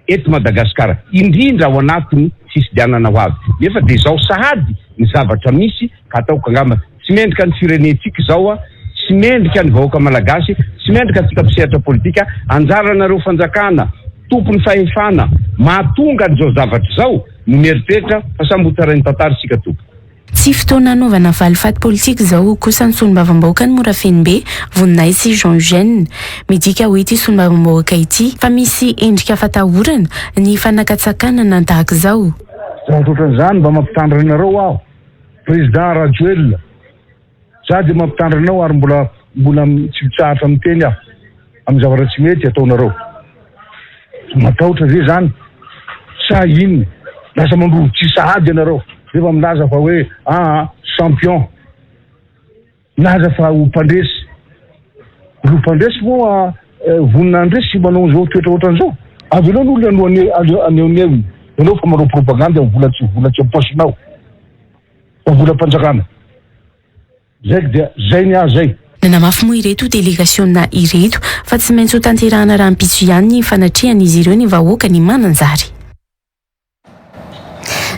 eto Madagasikara, indrindra ao anatin'ny fifidianana ho avy. Nefa dia izao sahady ny zavatra misy ka ataoko angamba tsy mendrika ny firenentsika izao, tsy mendrika ny vahoaka malagasy, tsy mendrika antsika mpisehatra politika, anjaranareo fanjakana, tompon'ny fahefana mahatonga an'izao zavatra izao no mieritreritra fa samy ho tsarain'ny tantara isika tompoko. Tsy fotoana hanaovana valifaty politika izao, hoy kosa ny solombavambahoakan'i Morafenobe, Voninahitsy Jean Eugène. Midika ho ity solombavambahoaka ity fa misy endrika fatahorana ny fanakatsakanana tahaka izao. Zavatra ohatran'izany mba mampitandrina anareo aho Président Rajoelina. Za dia mampitandrina anao ary mbola mbola tsy mitsahatra miteny aho amin'ny zavatra tsy mety ataonareo. Matahotra ve zany sa inona? Lasa mandrovi-tsihy sahady ianareo rehefa milaza fa hoe aa champion. Milaza fa ho mpandresy. Ireo mpandresy moa vonona handresy manao an'izao toetra ohatran'izao? Avelao ny olona no haneho ny heviny. Ianao fa manao propagandy amin'ny vola tsy vola tsy am-paosinao. Fa volam-panjakana. Zay dia zay ny ahy zay. Nanamafy moa ireto delegasiona ireto fa tsy maintsy hotanterahana rahampitso ihany ny fanatrehan'izy ireo ny vahoaka ny Mananjary.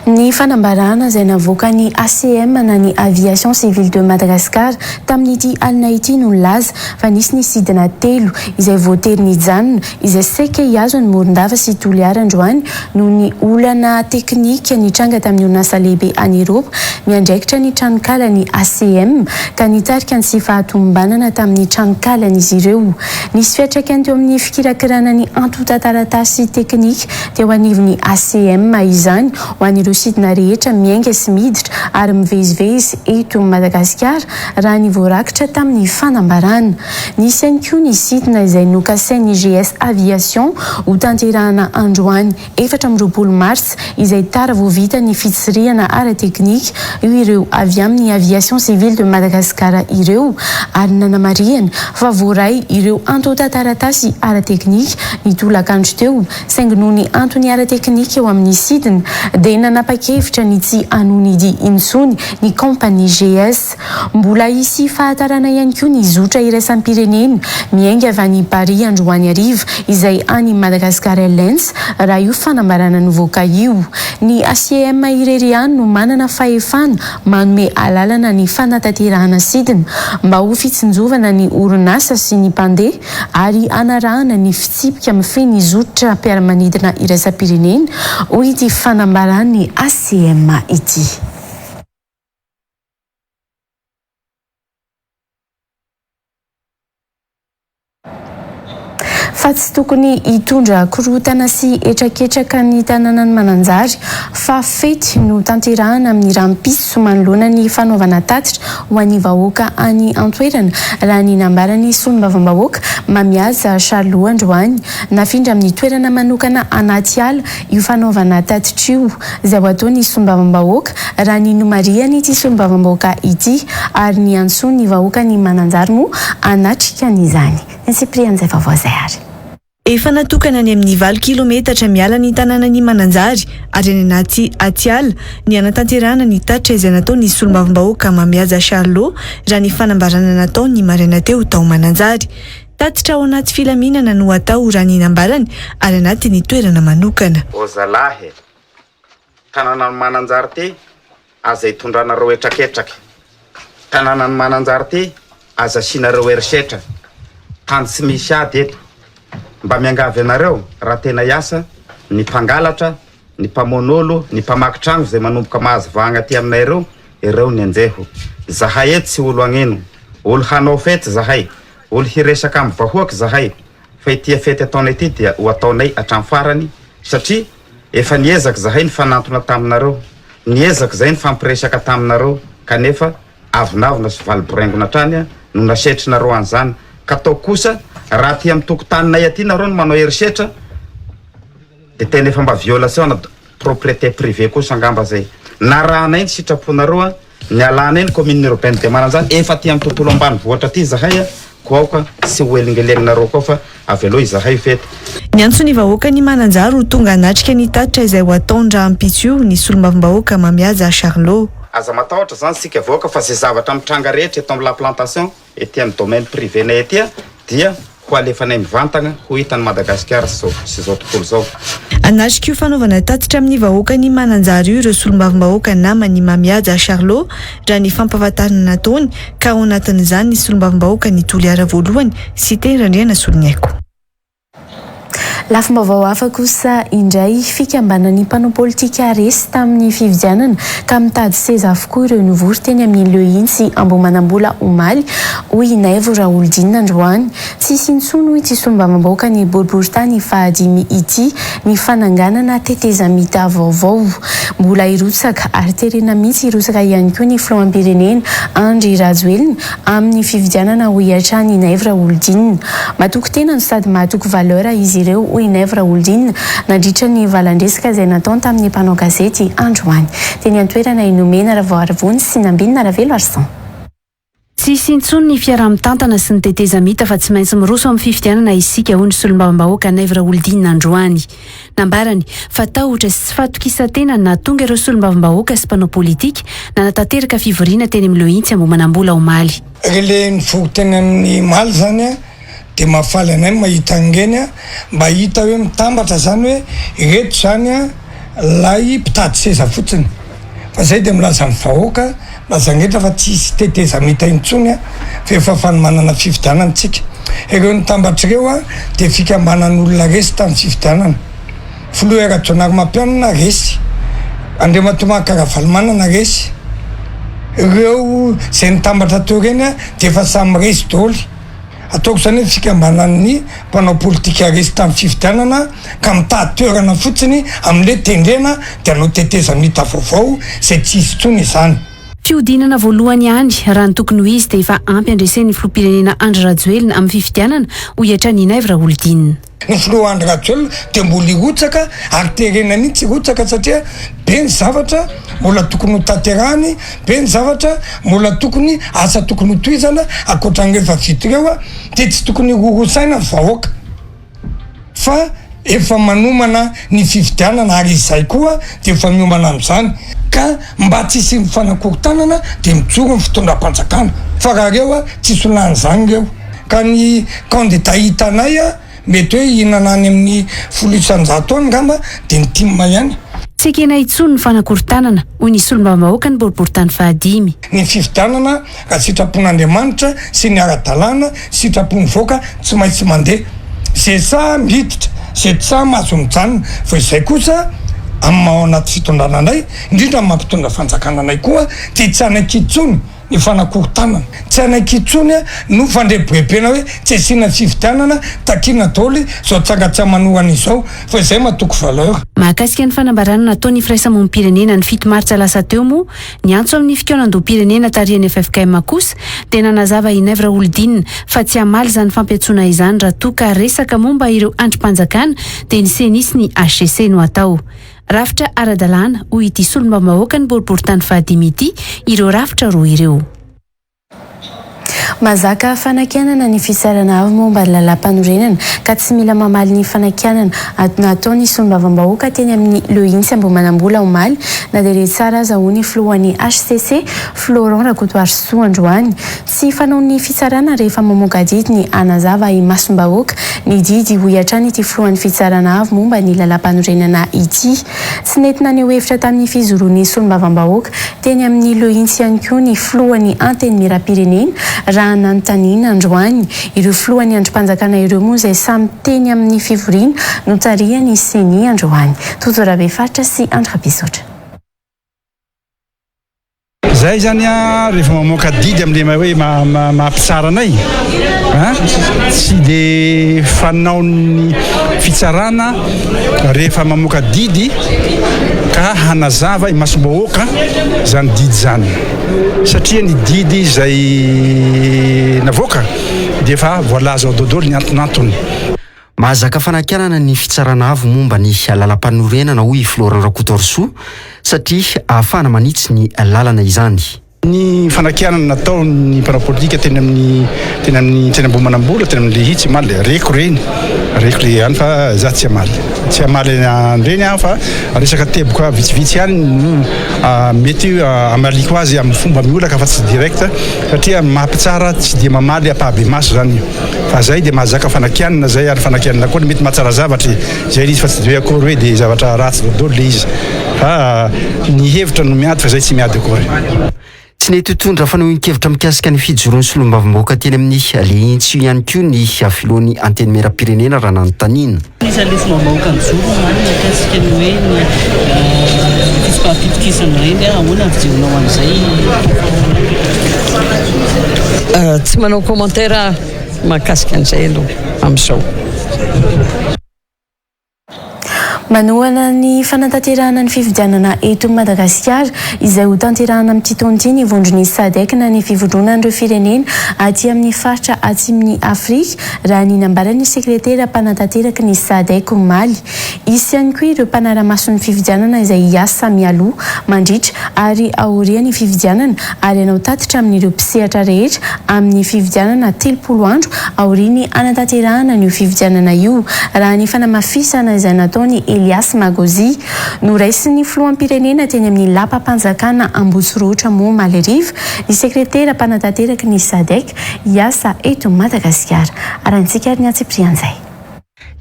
Ny fanambarana izay navoakan'ny ACM na ny Aviation Civile de Madagascar tamin'ity alina ity no nilaza fa nisy ny sidina telo izay voatery nijanona izay saika hihazo an'i Morondava sy Toliara androany noho ny olana teknika nitranga tamin'ny orinasa lehibe any Eropa miandraikitra ny tranokalan'ny ACM ka nitarika ny tsy fahatomombanana tamin'ny tranonkalan'izy ireo. Nisy fiantraikany teo amin'ny fikirakirana ny antontan-taratasy teknika teo anivon'ny ACM izany ho an'ireo sidina rehetra miainga sy miditra ary mivezivezy eto Madagasikara raha ny voarakitra tamin'ny fanambarana. Nisy ihany koa ny sidina izay nokasain'ny GS Aviation hotanterahana androany 24 marsa izay tara vao vita ny fitsirihana ara-teknika io ireo avy amin'ny Aviation Civile de Madagascar ireo ary nanamarihana fa voaray ireo antontan-taratasy ara-teknika ny tolakandro teo saingy noho ny antony ara-teknika eo amin'ny sidina dia nanapa-kevitra ny tsy hanonidy intsony ny kaompania GS. Mbola hisy fahatarana ihany koa ny zotra iraisam-pirenena miainga avy any Paris androany hariva izay any Madagascar Airlines raha io fanambarana nivoaka io. Ny ACM irery ihany no manana fahefana manome alalana ny fanatanterahana sidina mba ho fitsinjovana ny orinasa sy ny mpandeha ary hanarahana ny fitsipika mifehy ny zotram-piaramanidina iraisam-pirenena, hoy ity fanambaran'ny ACM ity. Fa tsy tokony hitondra korontana sy hetraketraka ny tanànan'i Mananjary fa fety no tanterahana amin'ny rahampitso manoloana ny fanaovana tatitra ho an'ny vahoaka any an-toerana, raha ny nambaran'ny solombavambahoaka Mamihaja Charlot androany. Nafindra amin'ny toerana manokana anaty ala io fanaovana tatitra io, izay ho ataon'ny solombavambahoaka, raha ny nomarihan'ity solombavambahoaka ity, ary niantsoany ny vahoakan'i Mananjary moa hanatrika an'izany. Ny antsipirian'izay vaovao izay ary. Efa natokana any amin'ny valo kilometatra miala ny tanànan'i Mananjary ary any anaty atiala ny hanatanterahana ny tatitra izay nataon'ny solombavambahoaka Mamihaja Charlot raha ny fanambarana nataony ny maraina teo tao Mananjary. Tatitra ao anaty filaminana no atao raha ny nambarany ary anatin'ny toerana manokana. Ô zalahy e! Tanànan'i Mananjary ty aza itondranareo hetraketraky. Tanànan'i Mananjary ty aza asianareo herisetra. Tany tsy misy ady eto. Mba miangavy anareo raha tena hiasa, ny mpangalatra, Ny mpamono olo, ny mpamaky tragno zay manomboka mahazo vahagna aty aminay reo, ireo ny enjeho. Zahay eto tsy olo agnino. Olo hanao fety zahay. Olo hiresaka amy vahoaky zahay. Fa ity fety ataonay ity dia ho ataonay hatramy farany satria efa niezaky zahay nifanantona taminareo. Niezaky zahay nifampiresaka taminareo kanefa avonavona sy valiboraingona hatrany no nasetrinareo an'izany. Ka ataoko kosa raha aty amy tokotaninay aty nareo no manao herisetra, Dia tena efa mba violation na propriété privée kosa angamba zay. Narahanay ny sitraponareo a, nialanay ny commune urbaine de Mananjary, efa aty amin'ny tontolo ambanivohitra aty izahay a, koa aoka tsy ho helingeleninareo koa fa avelao izahay fety. Niantso ny vahoakan'i Mananjary ho tonga hanatrika ny tatitra izay ho ataony rahampitso io ny solombavambahoaka Mamihaja Charlot. Aza matahotra zany isika vahoaka fa zay zavatra mitranga rehetra eto amin'ny la plantation, Ety amin'ny domaine privé-nay ety dia Ho alefanay mivantagna ho hitan'i Madagasikara sy izao tontolo izao. Hanatrika io fanaovana tatitra amin'ny vahoakan'i Mananjary io ireo solombavambahoaka naman'i Mamihaja Charlot, raha ny fampahafantarana nataony, ka ao anatin'izany ny solombavambahoakan'i Toliara voalohany, Siteny Randrianasoloniaiko. Lafim-baovao hafa kosa indray, fikambanan'ny mpanao politika resy tamin'ny fifidianana ka mitady seza avokoa ireo nivory teny amin'ny Le Hintsy Ambohimanambola omaly, hoy i Naivo Raholdina androany. Tsy hisy intsony, hoy ity solombavambahoaka ny boriborintany fahadimy ity, ny fananganana tetezamita vaovao. Mbola hirotsaka ary terena mihitsy hirotsaka ihany koa ny filoham-pirenena Andry Rajoelina amin'ny fifidianana hoy hatrany i Naivo Raholdina. Matoky tena no sady mahatoky valeur izy ireo hoy i Naivo Raholdina nandritra ny valan-dresaka izay nataony tamin'ny mpanao gazety androany. Teny an-toerana i Nomena Ravoarivony sy Nambinina Raveloarison. Tsy hisy intsony ny fiaraha-mitantana sy ny tetezamita fa tsy maintsy miroso amin'ny fifidianana isika hoy ny solombavambahoaka Naivo Raholdina androany. Nambarany fa tahotra sy tsy fahatokisan-tena no nahatonga ireo solombavambahoaka sy mpanao politika nanatanteraka fivoriana teny amin'ny Lohintsy Ambohimanambola omaly. Ry le nivory teny amin'ny omaly zany a, de mahafaly anay ny mahita an'ireny a, mba hita hoe mitambatra zany hoe ireto zany a lay mpitady seza fotsiny, fa zay de milaza ny vahoaka, milaza ny rehetra fa tsy hisy tetezamita intsony a, fa efa fanomanana fifidianana tsika. Ireo nitambatra ireo a de fikambanan'olona resy tamin'ny fifidianana. Filoha Rajaonarimampianina resy, Andriamatoa Marc Ravalomanana resy. Ireo izay nitambatra teo ireny a de efa samy resy daholo. Ataoko izany hoe fikambanan'ny mpanao politika resy tamin'ny fifidianana ka mitady toerana fotsiny amin'ilay tendrena dia hanao tetezamita vaovao izay tsy hisy intsony izany. Fihodinana voalohany ihany, raha ny tokony ho izy dia efa ampy handresen'ny filoham-pirenena Andry Rajoelina amin'ny fifidianana, hoy hatrany i Naivo Raholdina. Ny filoha Andry Rajoelina dia mbola hirotsaka ary terena mihitsy hirotsaka satria be ny zavatra mbola tokony ho tanterahiny, be ny zavatra mbola tokony asa tokony ho tohizana ankoatran'ireo efa vita ireo dia tsy tokony hiroro saina ny vahoaka fa efa manomana ny fifidianana ary izay koa dia efa miomana amin'izany ka mba tsy hisian'ny fanakorontanana dia mijoro ny fitondram-panjakana fa raha ireo tsisy ho lany izany ireo. Ka ny kandida hitanay mety hoe hihinana any amin'ny 10% any ngamba dia ny tim ihany. Tsy ekena intsony ny fanakorontanana, hoy ny solombavambahoaka ny boriborintany fahadimy. Ny fifidianana raha sitrapon'Andriamanitra sy ny ara-dalàna, sitrapon'ny vahoaka tsy maintsy mandeha. Ze sahy miditra, ze tsy sahy mahazo mijanona. Fa izay kosa amin'ny maha ao anaty fitondrana anay, indrindra amin'ny maha mpitondra fanjakana anay koa dia tsy hanaiky intsony. ny fanakorontanana. Tsy hanaiky intsony no fandrebirebena hoe tsy asiana fifidianana, takiana daholo izao tsangatsaman'orana izao fa izay matoky valeur. Mahakasika ny fanambarana nataon'ny firaisamonim-pirenena ny fito martsa lasa teo moa, ny antso amin'ny fikaonandoham-pirenena tarihan'ny ffkm kosa dia nanazava i Naivo Raholdina fa tsy hamaly izany fampiantsoana izany raha toa ka resaka momba ireo andrim-panjakana dia ny Ceni sy ny hcc no atao. Rafitra ara-dalàna, hoy ity solombavambahoakan'ny boriborintany fahadimy ity, ireo rafitra roa ireo. Mazaka fanakianana ny Fitsarana Avo momba ny Lalàmpanorenana ka tsy mila mamaly ny fanakianana nataon'ny solombavambahoaka teny amin'ny Le Hintsy Ambohimanambola omaly na dia re tsara aza hoy ny filohan'ny hcc, Florent Rakotoarisoa androany. Tsy fanaon'ny fitsarana rehefa mamoaka didy ny hanazava imasom-bahoaka ny didy, hoy hatrany ity filohan'ny fitsarana avo momba ny lalàmpanorenana ity. Tsy nety naneho hevitra tamin'ny fijoroan'ny solombavambahoaka teny amin'ny Le Hintsy ihany koa ny filohan'ny Antenimierampirenena raha nanontaniana androany. Ireo filohan'ny andrim-panjakana ireo moa izay samy teny amin'ny fivoriana notarihan'ny Ceni androany. Tojo Rabefaritra sy Andry Rabesaotra. Zay zany a rehefa mamoaka didy amle hoe maha mpitsara anay a tsy de fanaon'ny fitsarana rehefa mamoaka didy ka hanazava imasom-bahoaka zany didy zany satria ny didy izay navoaka dia efa voalaza ao daholo ny antonantony. Mahazaka fanakianana ny Fitsarana Avo momba ny Lalampanorenana, hoy i Florent Rakotoarisoa, satria ahafahana manitsy ny lalana izany. Ny fanakianana nataon'ny mpanao politika teny amin'ny teny amin'ny teny Ambohimanambola, teny amin'ny Lehitsy omaly, reko ireny, Reko le ihany fa za tsy hamaly. Tsy hamaly an'ireny aho fa resaka teboka vitsivitsy ihany no mety hamaliako azy amin'ny fomba miolaka fa tsy direct satria ny maha mpitsara tsy dia mamaly ampahabemaso zany io. Fa zay dia mahazaka fanakianana zay ary fanakianana koa mety mahatsara zavatra e. Zay le izy fa tsy dia hoe akory hoe dia zavatra ratsy daholo le izy fa ny hevitra no miady fa zay tsy miady akory. Tsy nety hitondra fanehoan-kevitra mikasika ny fijoroan'ny solombavambahoaka teny amin'ny Lehintsio ihany koa ny filohan'ny Antenimierampirenena raha nanontaniana. Anisan'ilay solombavambahoaka nijoro omaly mikasika ny hoe ny fitsipaham-pitokisana ireny, ahoana ny fijerinao an'izay? Tsy manao commentaire aho mahakasika an'izay aloha amin'izao. Manohana ny fanatanterahana ny fifidianana eto Madagasikara izay ho tanterahana amin'ity taona ity ny vondron'ny Sadec na ny fivondronan'ireo firenena aty amin'ny faritra atsimon'i Afrika raha ny nambaran'ny sekretera mpanatanteraky ny Sadec omaly. Hisy ihany koa ireo mpanara-maso ny fifidianana izay hiasa mialoha, mandritra ary aorian'ny fifidianana ary hanao tatitra amin'ireo mpisehatra rehetra amin'ny fifidianana 30 andro aorian'ny hanatanterahana an'io fifidianana io, raha ny fanamafisana izay nataon'i Elias Magozi. Noraisin'ny filoham-pirenena teny amin'ny lapam-panjakana Ambohitsirohotra moa omaly hariva ny sekretera mpanatanteraky ny Sadec hiasa eto Madagasikara. Arahintsika ary ny antsipirian'izay.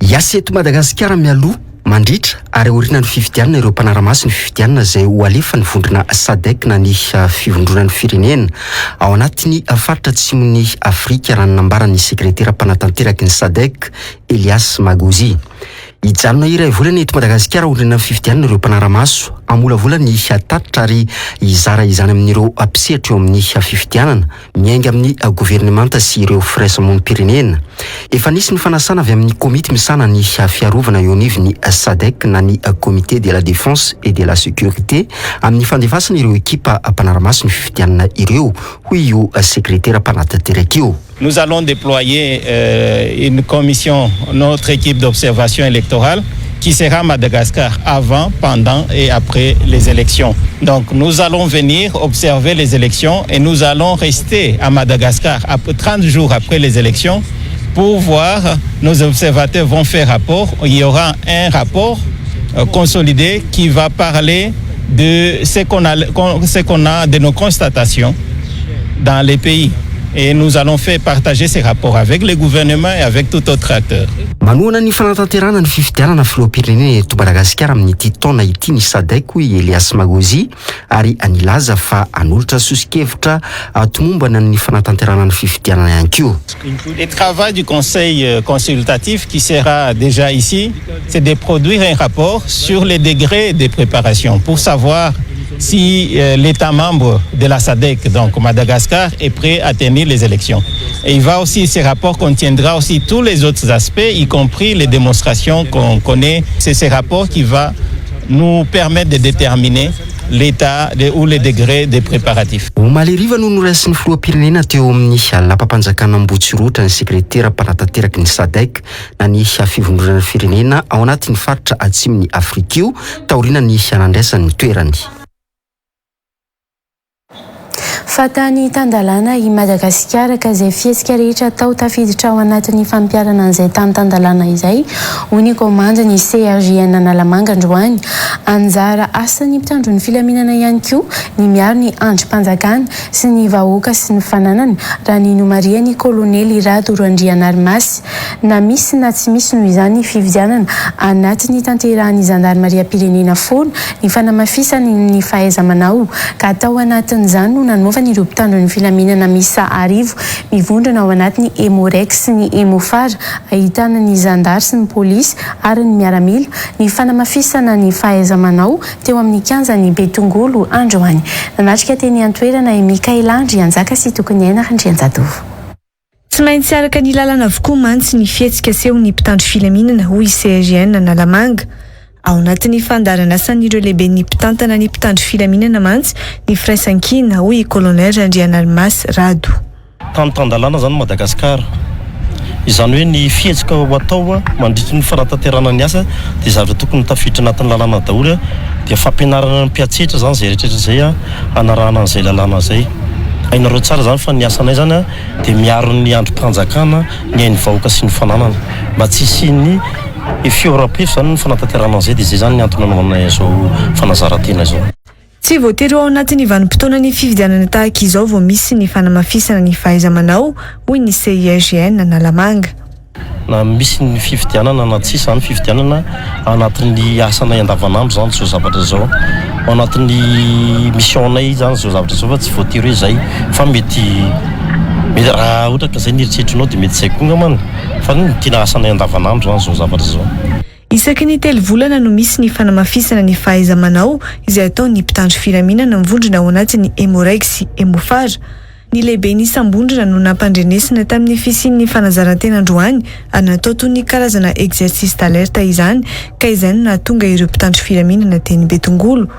Hiasa eto Madagasikara mialoha, mandritra ary aorianan'ny fifidianana ireo mpanara-maso ny fifidianana izay ho alefan'ny vondrona Sadec na ny Fivondronan'ny Firenena ao anatin'ny faritra atsimon'i Afrika raha ny nambaran'ny sekretera mpanatanteraky ny Sadec, Elias Magozi. Hijanona iray volana eto Madagasikara aorianan'ny fifidianana ireo mpanara-maso, hamolavola ny tatitra ary hizara izany amin'ireo mpisehatra eo amin'ny fifidianana. Miainga amin'ny governemanta sy ireo firaisamonim-pirenena. Efa nisy ny fanasana avy amin'ny komity misahana ny fiarovana eo anivon'ny Sadec na ny Comité de la Défense et de la Sécurité amin'ny fandefasana ireo ekipa mpanara-maso ny fifidianana ireo, hoy io sekretera mpanatanteraka io. Nous allons déployer une commission, notre équipe d'observation électorale qui sera à Madagascar avant, pendant et après les élections. Donc nous allons venir observer les élections et nous allons rester à Madagascar 30 jours après les élections pour voir, nos observateurs vont faire rapport, il y aura un rapport euh, consolidé qui va parler de ce qu'on a, ce qu'on a de nos constatations dans les pays. Et nous allons faire partager ces rapports avec le gouvernement et avec tout autre acteur. Manohana ny fanatanterahana ny fifidianana filoham-pirenena eto Madagasikara amin'ity taona ity ny Sadec hoy i Elias Magozi ary nilaza fa hanolotra soso-kevitra tomombana ny fanatanterahana ny fifidianana ihany koa. Le travail du conseil euh, consultatif qui sera déjà ici, c'est de produire un rapport sur les degrés de préparation pour savoir si euh, l'État membre de la SADC, donc Madagascar, est prêt à tenir les élections. Et il va aussi, ce rapport contiendra aussi tous les autres aspects, y compris les démonstrations qu'on connaît. C'est ce rapport qui va nous permettre de déterminer l'état ou les degrés des préparatifs. Omaly hariva no noraisin'ny filoham-pirenena teo amin'ny lapam-panjakana Ambohitsirohotra ny sekretera mpanatanteraky ny Sadec na ny fivondronan'ny firenena ao anatin'ny faritra atsimon'i Afrika io taorian'ny nandraisany ny toerany. Fa tany tan-dalàna i Madagasikara ka izay fihetsika rehetra atao tafiditra ao anatin'ny fampiharana an'izay tany tan-dalàna izay, hoy ny komandin'ny CRJN Analamanga androany. Anjara asan'ny mpitandro ny filaminana ihany koa ny miaro ny andrim-panjakana sy ny vahoaka sy ny fananany, raha ny nomarihan'ny kolonely Rado Randrianarimasy. Na misy na tsy misy noho izany ny fifidianana, anatin'ny tanterahan'ny zandarimariam-pirenena foana ny fanamafisany ny fahaiza-manao ka tao anatin'izany no nanaovany ireo mpitandro ny filaminana miisa arivo mivondrona ao anatin'ny Emmo-Reg sy ny Emmo-Far ahitana ny zandary sy ny polisy ary ny miaramila ny fanamafisana ny fahaiza-manao teo amin'ny kianjan'i Betongolo androany. Nanatrika teny an-toerana i Mickaëla Andrianjaka sy Tokoniaina Randrianjatovo. Tsy maintsy araka ny lalana avokoa mantsy ny fihetsika asehon'ny mpitandro filaminana, hoy CRGN Analamanga. Ao anatin'ny fandaharan'asan'ireo lehiben'ny mpitantana ny mpitandro filaminana mantsy ny firaisankina, hoy i Colonel Randrianarimasy Rado. Tany tan-dalàna izany Madagasikara. Izany hoe ny fihetsika ho atao mandritry ny fanatanterahana ny asa dia zavatra tokony ho tafiditra anatin'ny lalàna daholo dia fampianarana ny mpiantsetra izany izay rehetra rehetra izay hanarahana an'izay lalàna izay. Hainareo tsara izany fa ny asanay izany dia miaro ny andrim-panjakana, ny ain'ny vahoaka sy ny fananana. Mba tsy hisian'ny fihoaram-pefy izany ny fanatanterahana an'izay dia izay izany ny antony nanaovanay an'izao fanazaran-tena izao. Tsy voatery ho ao anatin'ny vanim-potoanan'ny fifidianana tahaka izao vao misy ny fanamafisana ny fahaiza-manao, hoy ny CIRGN Analamanga. Na misy ny fifidianana na tsisy izany fifidianana, anatin'ny asanay andavanandro izany izao zavatra izao. Ao anatin'ny mission-nay izany izao zavatra izao fa tsy voatery hoe izay fa mety mety raha ohatra ka izay ny eritreritrinao dia mety izay koa angambany fa ny tena asanay andavanandro izany izao zavatra izao. Isaky ny telo volana no misy ny fanamafisana ny fahaiza-manao izay ataon'ny mpitandro filaminana mivondrona ao anatin'ny Emmo-Reg sy Emmo-Far. Ny lehiben'ny isam-bondrona no nampandrenesina tamin'ny fisian'ny fanazaran-tena androany ary natao toy ny karazana exercice d'alerte izany ka izay no nahatonga ireo mpitandro filaminana teny Betongolo.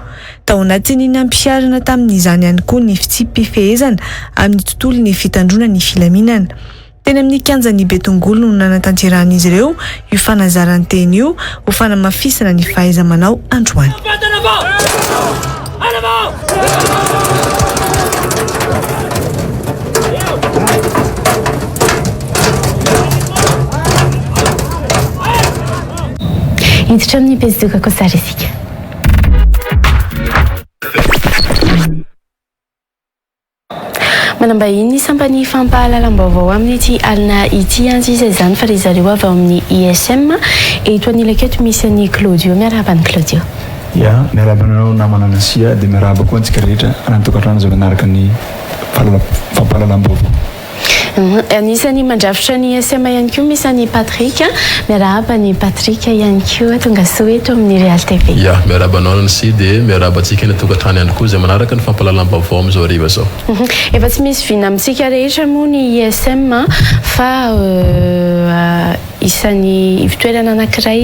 Tao anatin'ny nampiharana tamin'izany ihany koa ny fitsipi-pifehezana amin'ny tontolon'ny fitandroana ny filaminana. Teny amin'ny kianjan'i Betongolo no nanatanterahan'izy ireo io fanazaran-tena io ho fanamafisana ny fahaiza-manao androany. Hiditra amin'ny pejy doka kosa ary isika. Manam-bahiny ny sampan'ny fampahalalam-baovao amin'ity alina ity anjy iza izany fa ry zareo avy ao amin'ny ISM. Eto anilako eto misy an'i Claudio. Miarahaba an'i Claudio. Ya, miarahaba anareo namana Nasia dia miarahaba koa antsika rehetra any an-tokantrano izay manaraka ny fampahalalam-baovao. Anisan'ny mandrafitra ny ISM ihany koa misy an'i Patrick. Miarahaba an'i Patrick ihany koa. Tonga soa eto amin'ny Real TV. Ya, miarahaba anao Nancy dia miarahaba antsika any an-tokantrano ihany koa izay manaraka ny fampahalalam-baovao amin'izao hariva izao. Efa tsy misy vina amintsika rehetra moa ny ISM fa Isan'ny ivontoerana anankiray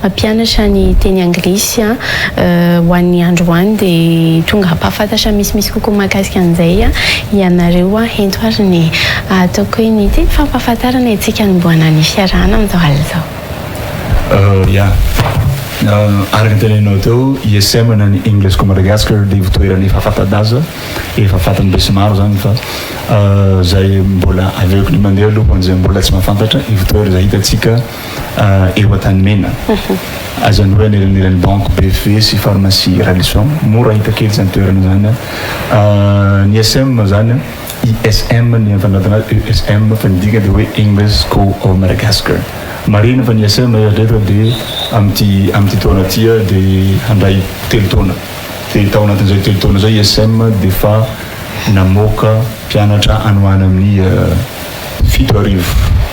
mampianatra ny teny anglisy ho an'ny androany dia tonga hampahafantatra misimisy kokoa mahakasika an'izay ianareo. Ento ary ny ataoko hoe ny teny fampahafantarana antsika hanombohana ny fiarahana amin'izao alina izao. Ya. Araka ny teneninao teo, ISM na ny English School Madagascar dia ivontoerana efa fanta-daza. Efa fantany besinimaro zany fa zay mbola aleoko ny mandeha aloha ho an'izay mbola tsy mahafantatra ivontoera izay hitantsika eo Antanimena azany hoe anelanelan'ny banque BFV sy pharmacie Ralison mora hita kely zany toerana zany ny ISM zany ISM ny fanoratana azy ESM fa ny dikany dia hoe English School of Madagascar marihina fa ny ISM eritrereto dia amin'ity amin'ity taona ity dia handray telo taona Dia tao anatin'izay telo taona izay ISM dia efa namoaka mpianatra any ho any amin'ny 7000.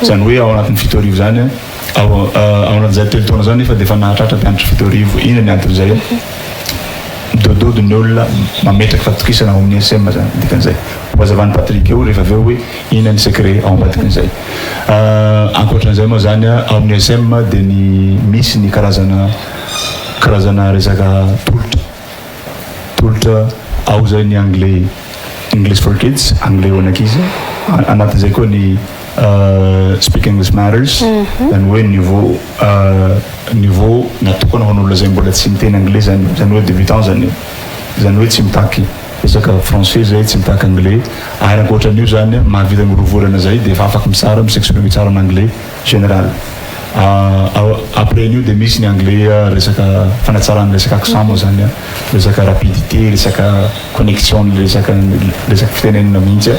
Izany hoe ao anatin'ny 7000 izany, ao ao anatin'izay telo taona izany nefa dia efa nahatratra mpianatra 7000. Inona ny anton'izay? Midododo ny olona mametraka fahatokisana ao amin'ny ISM izany dikan'izay. Ho hazavan'i Patrick eo rehefa avy eo hoe inona ny secret ao ambadikin'izay. Ankoatran'izay moa izany ao amin'ny ISM dia ny misy ny karazana Karazana resaka tolotra tolotra ao zay ny anglais English for kids, anglais ho an'ankizy, anatin'izay koa ny speak English matters, zany hoe niveau niveau natokana ho an'olona zay mbola tsy miteny anglais zany io, zany hoe débutant zany io, zany hoe tsy mitaky resaka français zay, tsy mitaky anglais, ary ankoatran'io zany mahavita ny roa volana zay dia efa afaka mitsara, mi-s'exprimer tsara en anglais. Général. Après an'io dia misy ny anglais resaka fanatsarana resaka accent moa zany an, resaka rapidité, resaka connexion ny resaka resaka fitenenana mihitsy an.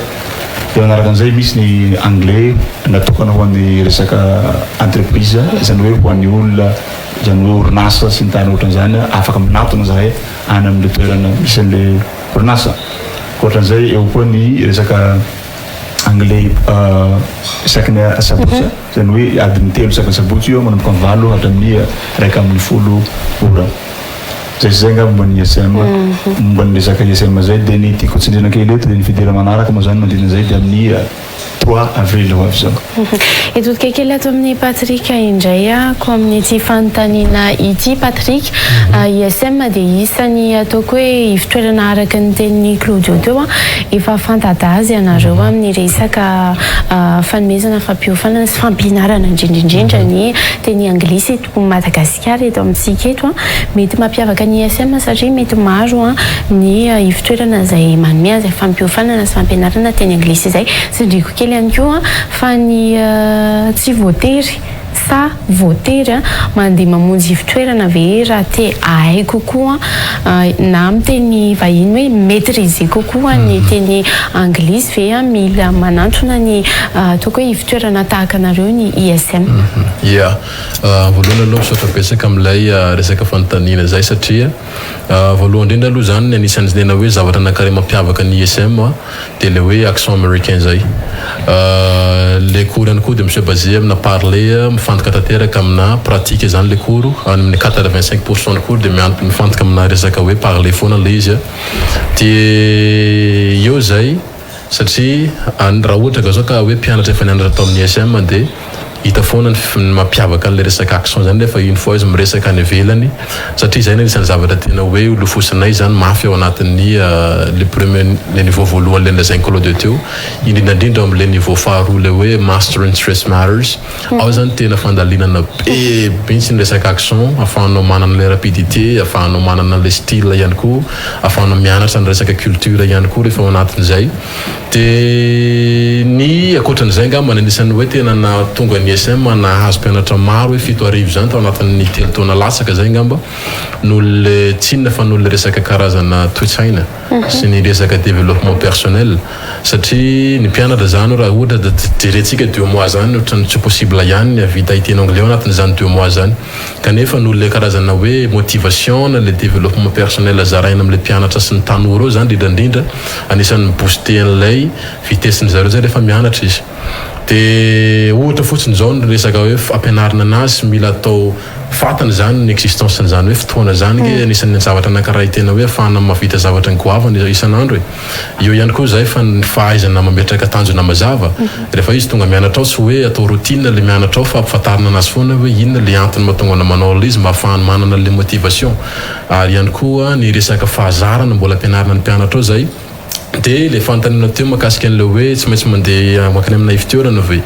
Dia manaraka an'izay misy ny anglais natokana ho an'ny resaka entreprise, izany hoe ho an'ny olona, izany hoe orinasa sy ny tariny ohatran'izany afaka manatona zahay any amin'ilay toerana misy an'ilay orinasa. Ankoatran'izay eo koa ny resaka anglais isaky ny asabotsy, izany hoe adiny telo isaky ny asabotsy io manomboka amin'ny valo hatramin'ny 11 ora. Izay sy izay angamba momba ny ISM, momba ny resaka ISM izay. Dia ny tiako hotsindriana kely eto dia ny fidirana manaraka moa izany manodidina izay dia amin'ny trois avril ho avy izao. Hitodika kely ato amin'i Patrick indray aho ko amin'ity fanontaniana ity Patrick, ISM dia isan'ny ataoko hoe ivotoerana araka ny tenin'i Claudio teo, efa fanta-daza ianareo amin'ny resaka fanomezana fampiofanana sy fampianarana indrindra indrindra ny teny anglisy eto Madagasikara eto amintsika eto, mety mampiavaka ny. ny ISM satria mety maro ny ivotoerana izay manome an'izay fampiofanana sy fampianarana teny anglisy izay. Tsindriako kely ihany koa fa ny tsy voatery sa voatery mandeha mamonjy ivotoerana ve raha te hahay kokoa na amin'ny teny vahiny hoe maitriser kokoa ny teny anglisy ve mila manantona ny ataoko hoe ivotoerana tahaka anareo ny ISM? Ya. Voalohany aloha misaotra betsaka amin'ilay resaka fanontaniana izay satria voalohany indrindra aloha izany ny anisan'ny tena hoe zavatra anankiray mampiavaka ny ISM dia ilay hoe accent américain izay. Ilay cours ihany koa dia mi-se baser amina parler mifantoka tanteraka amina pratique izany ilay cours, any amin'ny 85 pour cent ny cours dia mifantoka amina resaka hoe parler foana ilay izy. Dia eo izay. Satria any raha ohatra ka zao ka hoe mpianatra efa nianatra tao amin'ny ISM dia hita foana ny ny mampiavaka an'ilay resaka accent zany rehefa une fois izy miresaka any ivelany satria izay no anisan'ny zavatra tena hoe holofosinay zany mafy ao anatin'ny le premier le niveau voalohany le nolazain'i Claude teo indrindra indrindra ao amin'ilay niveau faharoa ilay hoe Mastering Stress Matters. Ao zany tena fandalinana be mintsy ny resaka action, afahanao manana ilay rapidité, afahanao manana ilay style ihany koa, afahanao mianatra ny resaka culture ihany koa rehefa ao anatin'izay. De ny ankoatran'izay angamba ny anisan'ny hoe tena nahatonga ny ISM nahazo mpianatra maro hoe 7000 zany tao anatin'ny telo taona latsaka zay angamba noho le tsy inona fa noho le resaka karazana toe-tsaina. sy ny resaka développement personnel satria ny mpianatra zany raha ohatra da jerentsika deux mois zany ohatran'ny tsy possible ihany ny hahavita hiteny anglais ao anatin'izany deux mois zany kanefa noho le karazana hoe motivation na le développement personnel zaraina amin'le mpianatra sy ny tanora eo zany indrindra indrindra anisan'ny mi-booster an'ilay vitesse-ny zareo zay rehefa mianatra izy de ohatra fotsiny zao ny resaka hoe fampianarana anazy mila atao Fantany izany ny existence n'izany hoe fotoana izany nge anisan'ny zavatra anankiray tena hoe afahana mahavita zavatra goavana isan'andro e. Eo ihany koa izay fa ny fahaizana mametraka tanjona mazava, rehefa izy tonga mianatra ao tsy hoe atao routine le mianatra ao fa ampifantarina anazy foana hoe inona le antony mahatonga anao manao an'ilay izy mba ahafahany manana an'ilay motivation. Ary ihany koa ny resaka fahazarana mbola ampianarina ny mpianatra ao izay. Dia ilay fanontaniana teo mahakasika an'ilay hoe tsy maintsy mandeha mankany amina ivotoerana ve?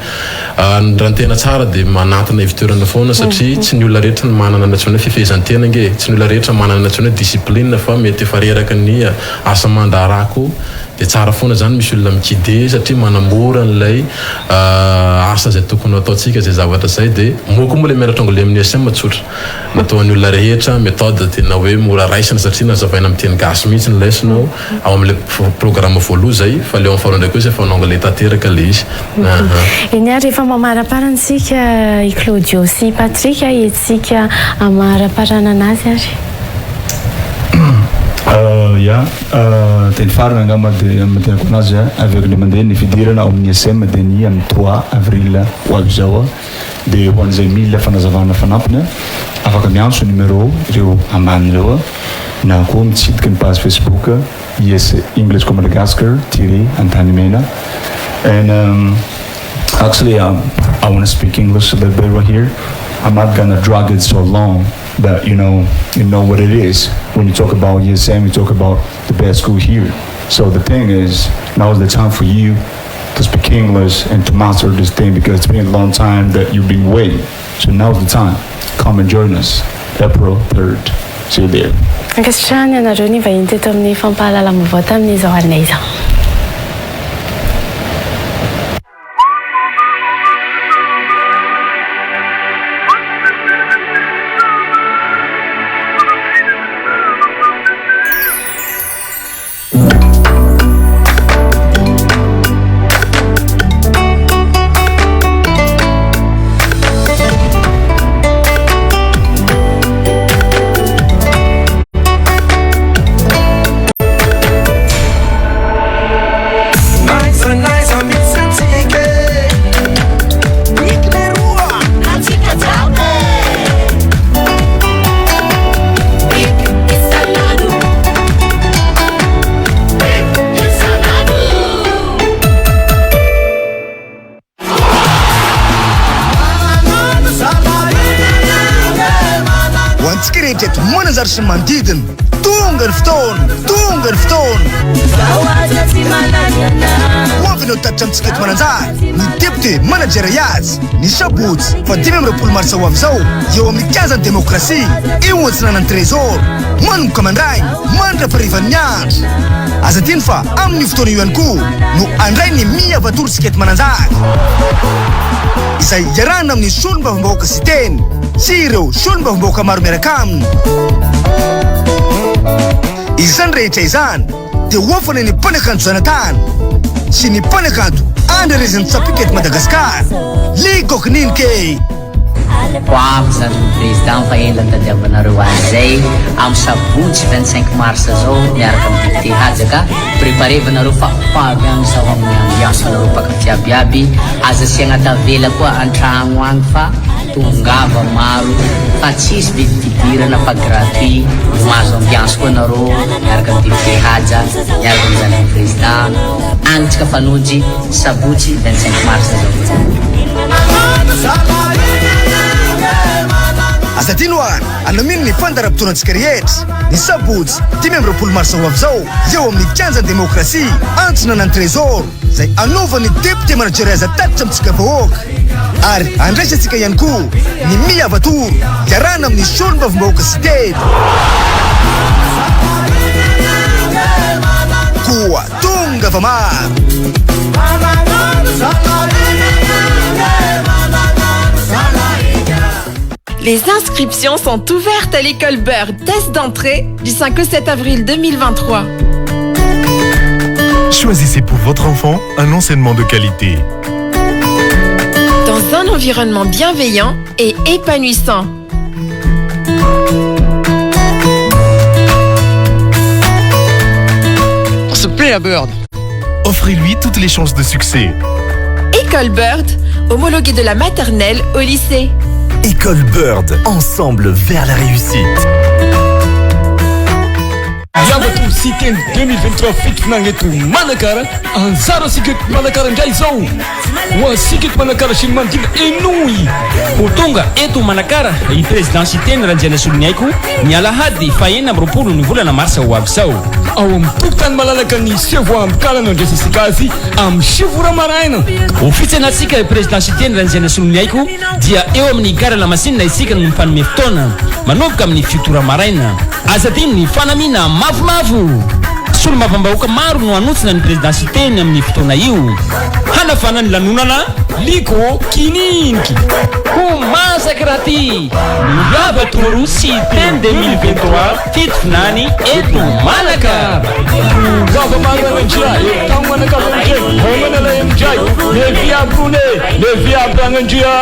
Raha ny tena tsara dia manantona ivotoerana foana satria tsy ny olona rehetra no manana ny antsoina hoe fifehezan-tena ange e! Tsy ny olona rehetra manana ny antsoina hoe discipline fa mety efa reraka ny asa aman-draharaha koa dia tsara foana izany misy olona mi-guider satria manamora an'ilay asa izay tokony ho ataontsika izay zavatra izay dia moa koa moa ilay mianatra anglais amin'ny ISM tsotra. Natao an'ny olona rehetra, méthode tena hoe mora raisina satria nazavaina amin'ny teny gasy mihitsy ny lesona ao amin'ilay programme voaloha izay fa ilay ao amin'ny faharoa indray kosa efa en anglais tanteraka ilay izy. Aha. Eny ary efa mamaraparana isika i Claudio sy i Patrick a, hetsika amaraparanana azy ary. Ya, teny farany angamba dia amin'ny maha-tenako anazy, averiko indray mandeha ny fidirana ao amin'ny ISM dia ny amin'ny trois avril ho avy izao. Dia ho an'izay mila fanazavana fanampiny, afaka miantso numéro ireo ambany ireo na koa mitsidika ny page Facebook IS English Go Madagascar tiret Antanimena and actually I wanna speak English a little bit right here I'm not gonna drag it so long but you know you know what it is when you talk about ESM you talk about the best school here so the thing is now is the time for you to speak English and to master this thing because it's been a long time that you've been waiting. So now's the time. Come and join us. April 3rd. See you there. Ankasitrahana ianareo nivahiny teto amin'ny fampahalalam-baovao tamin'izao alina izao. Ho antsika rehetra eto Mananjary sy ny manodidina, tonga ny fotoana, tonga ny fotoana. Ho avy ny tatitra amintsika eto Mananjary ny député manager Yaz ny sabotsy faha 25 marsa ho avy izao eo amin'ny kianjan'ny demokrasia eo antsinanan'ny Trésor manomboka mandraigny mandra-paharivan'ny andro. Aza adino fa amin'io fotoana io ihany koa no handray ny Miavatour isika eto Mananjary izay iarahana amin'ny solombavambahoaka Siteny sy ireo solombavambahoaka maro miaraka aminy. Izany rehetra izany dia hoafana ny mpanakanto zanatany sy ny mpanakanto andrarezin'ny tsapika eto Madagasikara, Ligokninke. Ho avy zany ny président fa ela nitadiavanareo azy zay, am sabotsy 25 mars zao miaraka am député Haja ka prepareva nareo fa ho avy agny zaho amin'ny ambiance anareo mpankafy aby aby, aza asiagna tavela koa antragno agny fa Tongava maro fa tsisy vidim-pidirana fa gratuit, mahazo ambiance koa nareo miaraka am député Haja, miaraka am zanaky président, agny tsika fanojy sabotsy 25 mars zao. Aza adino ary alamino ny fandaharam-potoanantsika rehetra ny sabotsy 25 marsa ho avy izao eo amin'ny kianjan'ny demokrasia Antsinanan'ny Trésor. izay anaovan'ny député manager aza tatitra amintsika vahoaka ary andraisantsika ihany koa ny Miavatour iarahana amin'ny solombavambahoaka Siteny. Koa tongava maro! Les inscriptions sont ouvertes à l'école Bird. Test d'entrée du 5 au 7 avril 2023. Choisissez pour votre enfant un enseignement de qualité. Dans un environnement bienveillant et épanouissant. On se plaît à Bird. Offrez-lui toutes les chances de succès. École Bird, homologuée de la maternelle au lycée. École Bird, ensemble vers la réussite. Yavato Siteny 2023 fitovinagna eto Manakara, anjara antsika eto Manakara indray izao. Ho antsika eto Manakara sy ny manodidina, henoy! Ho tonga eto Manakara i Président Siteny Randrianasoloniaiko ny alahady faha-26 ny volana marsa ho avy izao. Ao amin'ny tokotany malalaka ny Sevoa Ambokala no andraisantsika azy amin'ny sivy ora maraina. Ho fitsenantsika i Président Siteny Randrianasoloniaiko dia eo amin'ny gara lamasinina isika no mifanome fotoana, manomboka amin'ny fito ora maraina. Aza adino ny fanamiana mavomavo! Solombavambahoaka maro no hanotsina ny Président Siteny amin'io fotoana io. Hanafana ny lanonana Liko Kininiky. Ho masaky raha ty! Miova Toro Siteny 2023 fito vinany eto Manakara. Tongava maro Ragnandria e, tao Manakara Ragnandria, homana lay amindray, Levia Brune, Levia Ragnandria.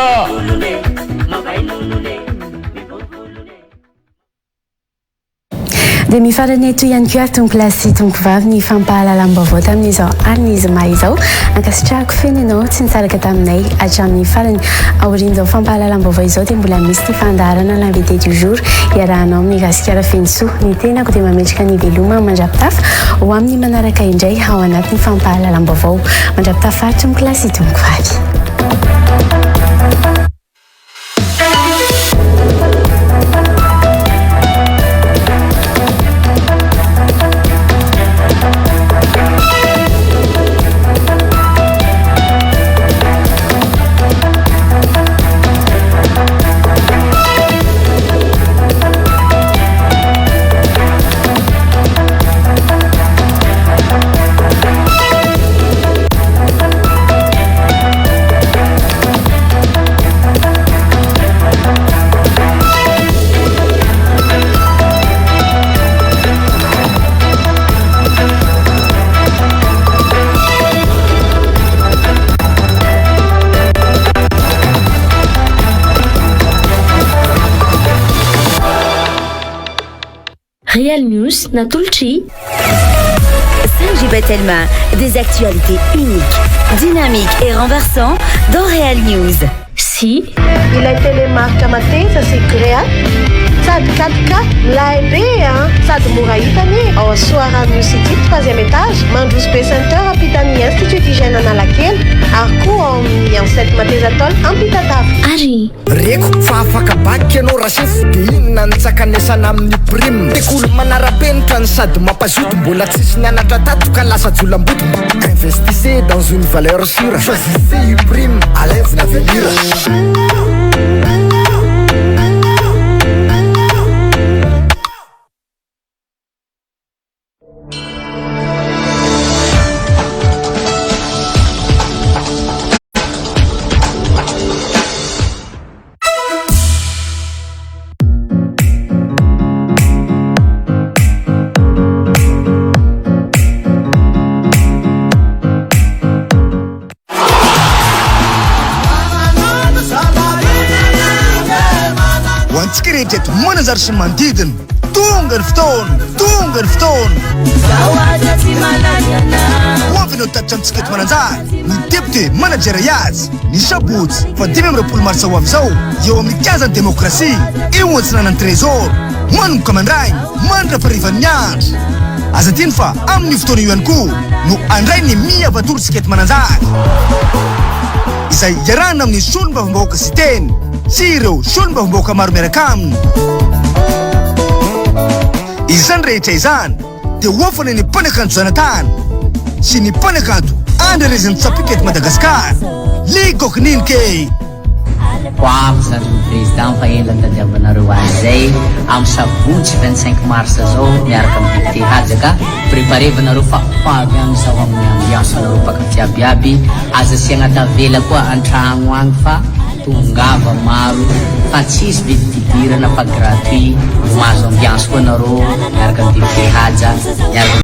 Dia mifarana eto ihany koa ary tompolahy sy tompovavy ny fampahalalam-baovao tamin'izao alina zoma izao. Ankasitrahako feno ianao tsy nisaraka taminay hatramin'ny farany. Aorian'izao fampahalalam-baovao izao dia mbola misy ny fandaharana l'invité du jour iarahanao amin'ny Gasikara Fenosoa. Ny tenako dia mametraka ny veloma mandra-pitafa ho amin'ny manaraka indray ao anatin'ny fampahalalam-baovao. Mandra-pitafa tompokolahy sy tompokovavy. Real News natolotr'i. 5G Batelma, des actualités uniques, dynamiques et renversantes dans Real News. Sy. Ilay telemarika mateza sy Grea sady 4K milay be an! Sady mora hita anie ao Soarano City troisième étage, Mandroso be Center ampitan'ny Institut d'Hygiène Analakely ary koa ao amin'ny Ancêtre Mateza Tôle Ampitatafika. Ary. Reko fa afaka bac ianao rasefo de inona ny tsakanesana amin'ny prime? Sekoly manara-penitra no sady mampazoto mbola tsisy nianatra tato ka lasa jolamboto. Investissez dans une valeur sûre. Choisissez Uprime, Alève l'avenir. Ho antsika rehetra eto Mananjary sy ny manodidina, tonga ny fotoana, tonga ny fotoana. Ho avy hanao tatitra amintsika eto Mananjary ny député manager Yaz ny sabotsy faha 25 marsa ho avy izao eo amin'ny kianjan'ny demokrasia eo Antsinanan'ny Trésor manomboka mandraigny mandra-paharivan'ny andro. Aza adino fa amin'io fotoana io ihany koa no handray ny Miavatour tsika eto Mananjary izay iarahana amin'ny solombavambahoaka Siteny sy ireo solombavambahoaka maro miaraka aminy. Izany rehetra izany dia hoafana ny mpanakanto zanatany sy ny mpanakanto andrarezin'ny tsapika eto Madagasikara, Ligokninke. Ho avy zany ny président fa ela nitadiavanareo azy zay am sabotsy 25 mars zao miaraka am député Haja ka prepareva nareo fa ho avy agny zaho amin'ny ambiance anareo mpankafy aby aby aza asiagna tavela koa antragno agny fa tongava maro fa tsisy vidim-pidirana fa gratuit mahazo ambiance koa nareo miaraka am député Haja miaraka.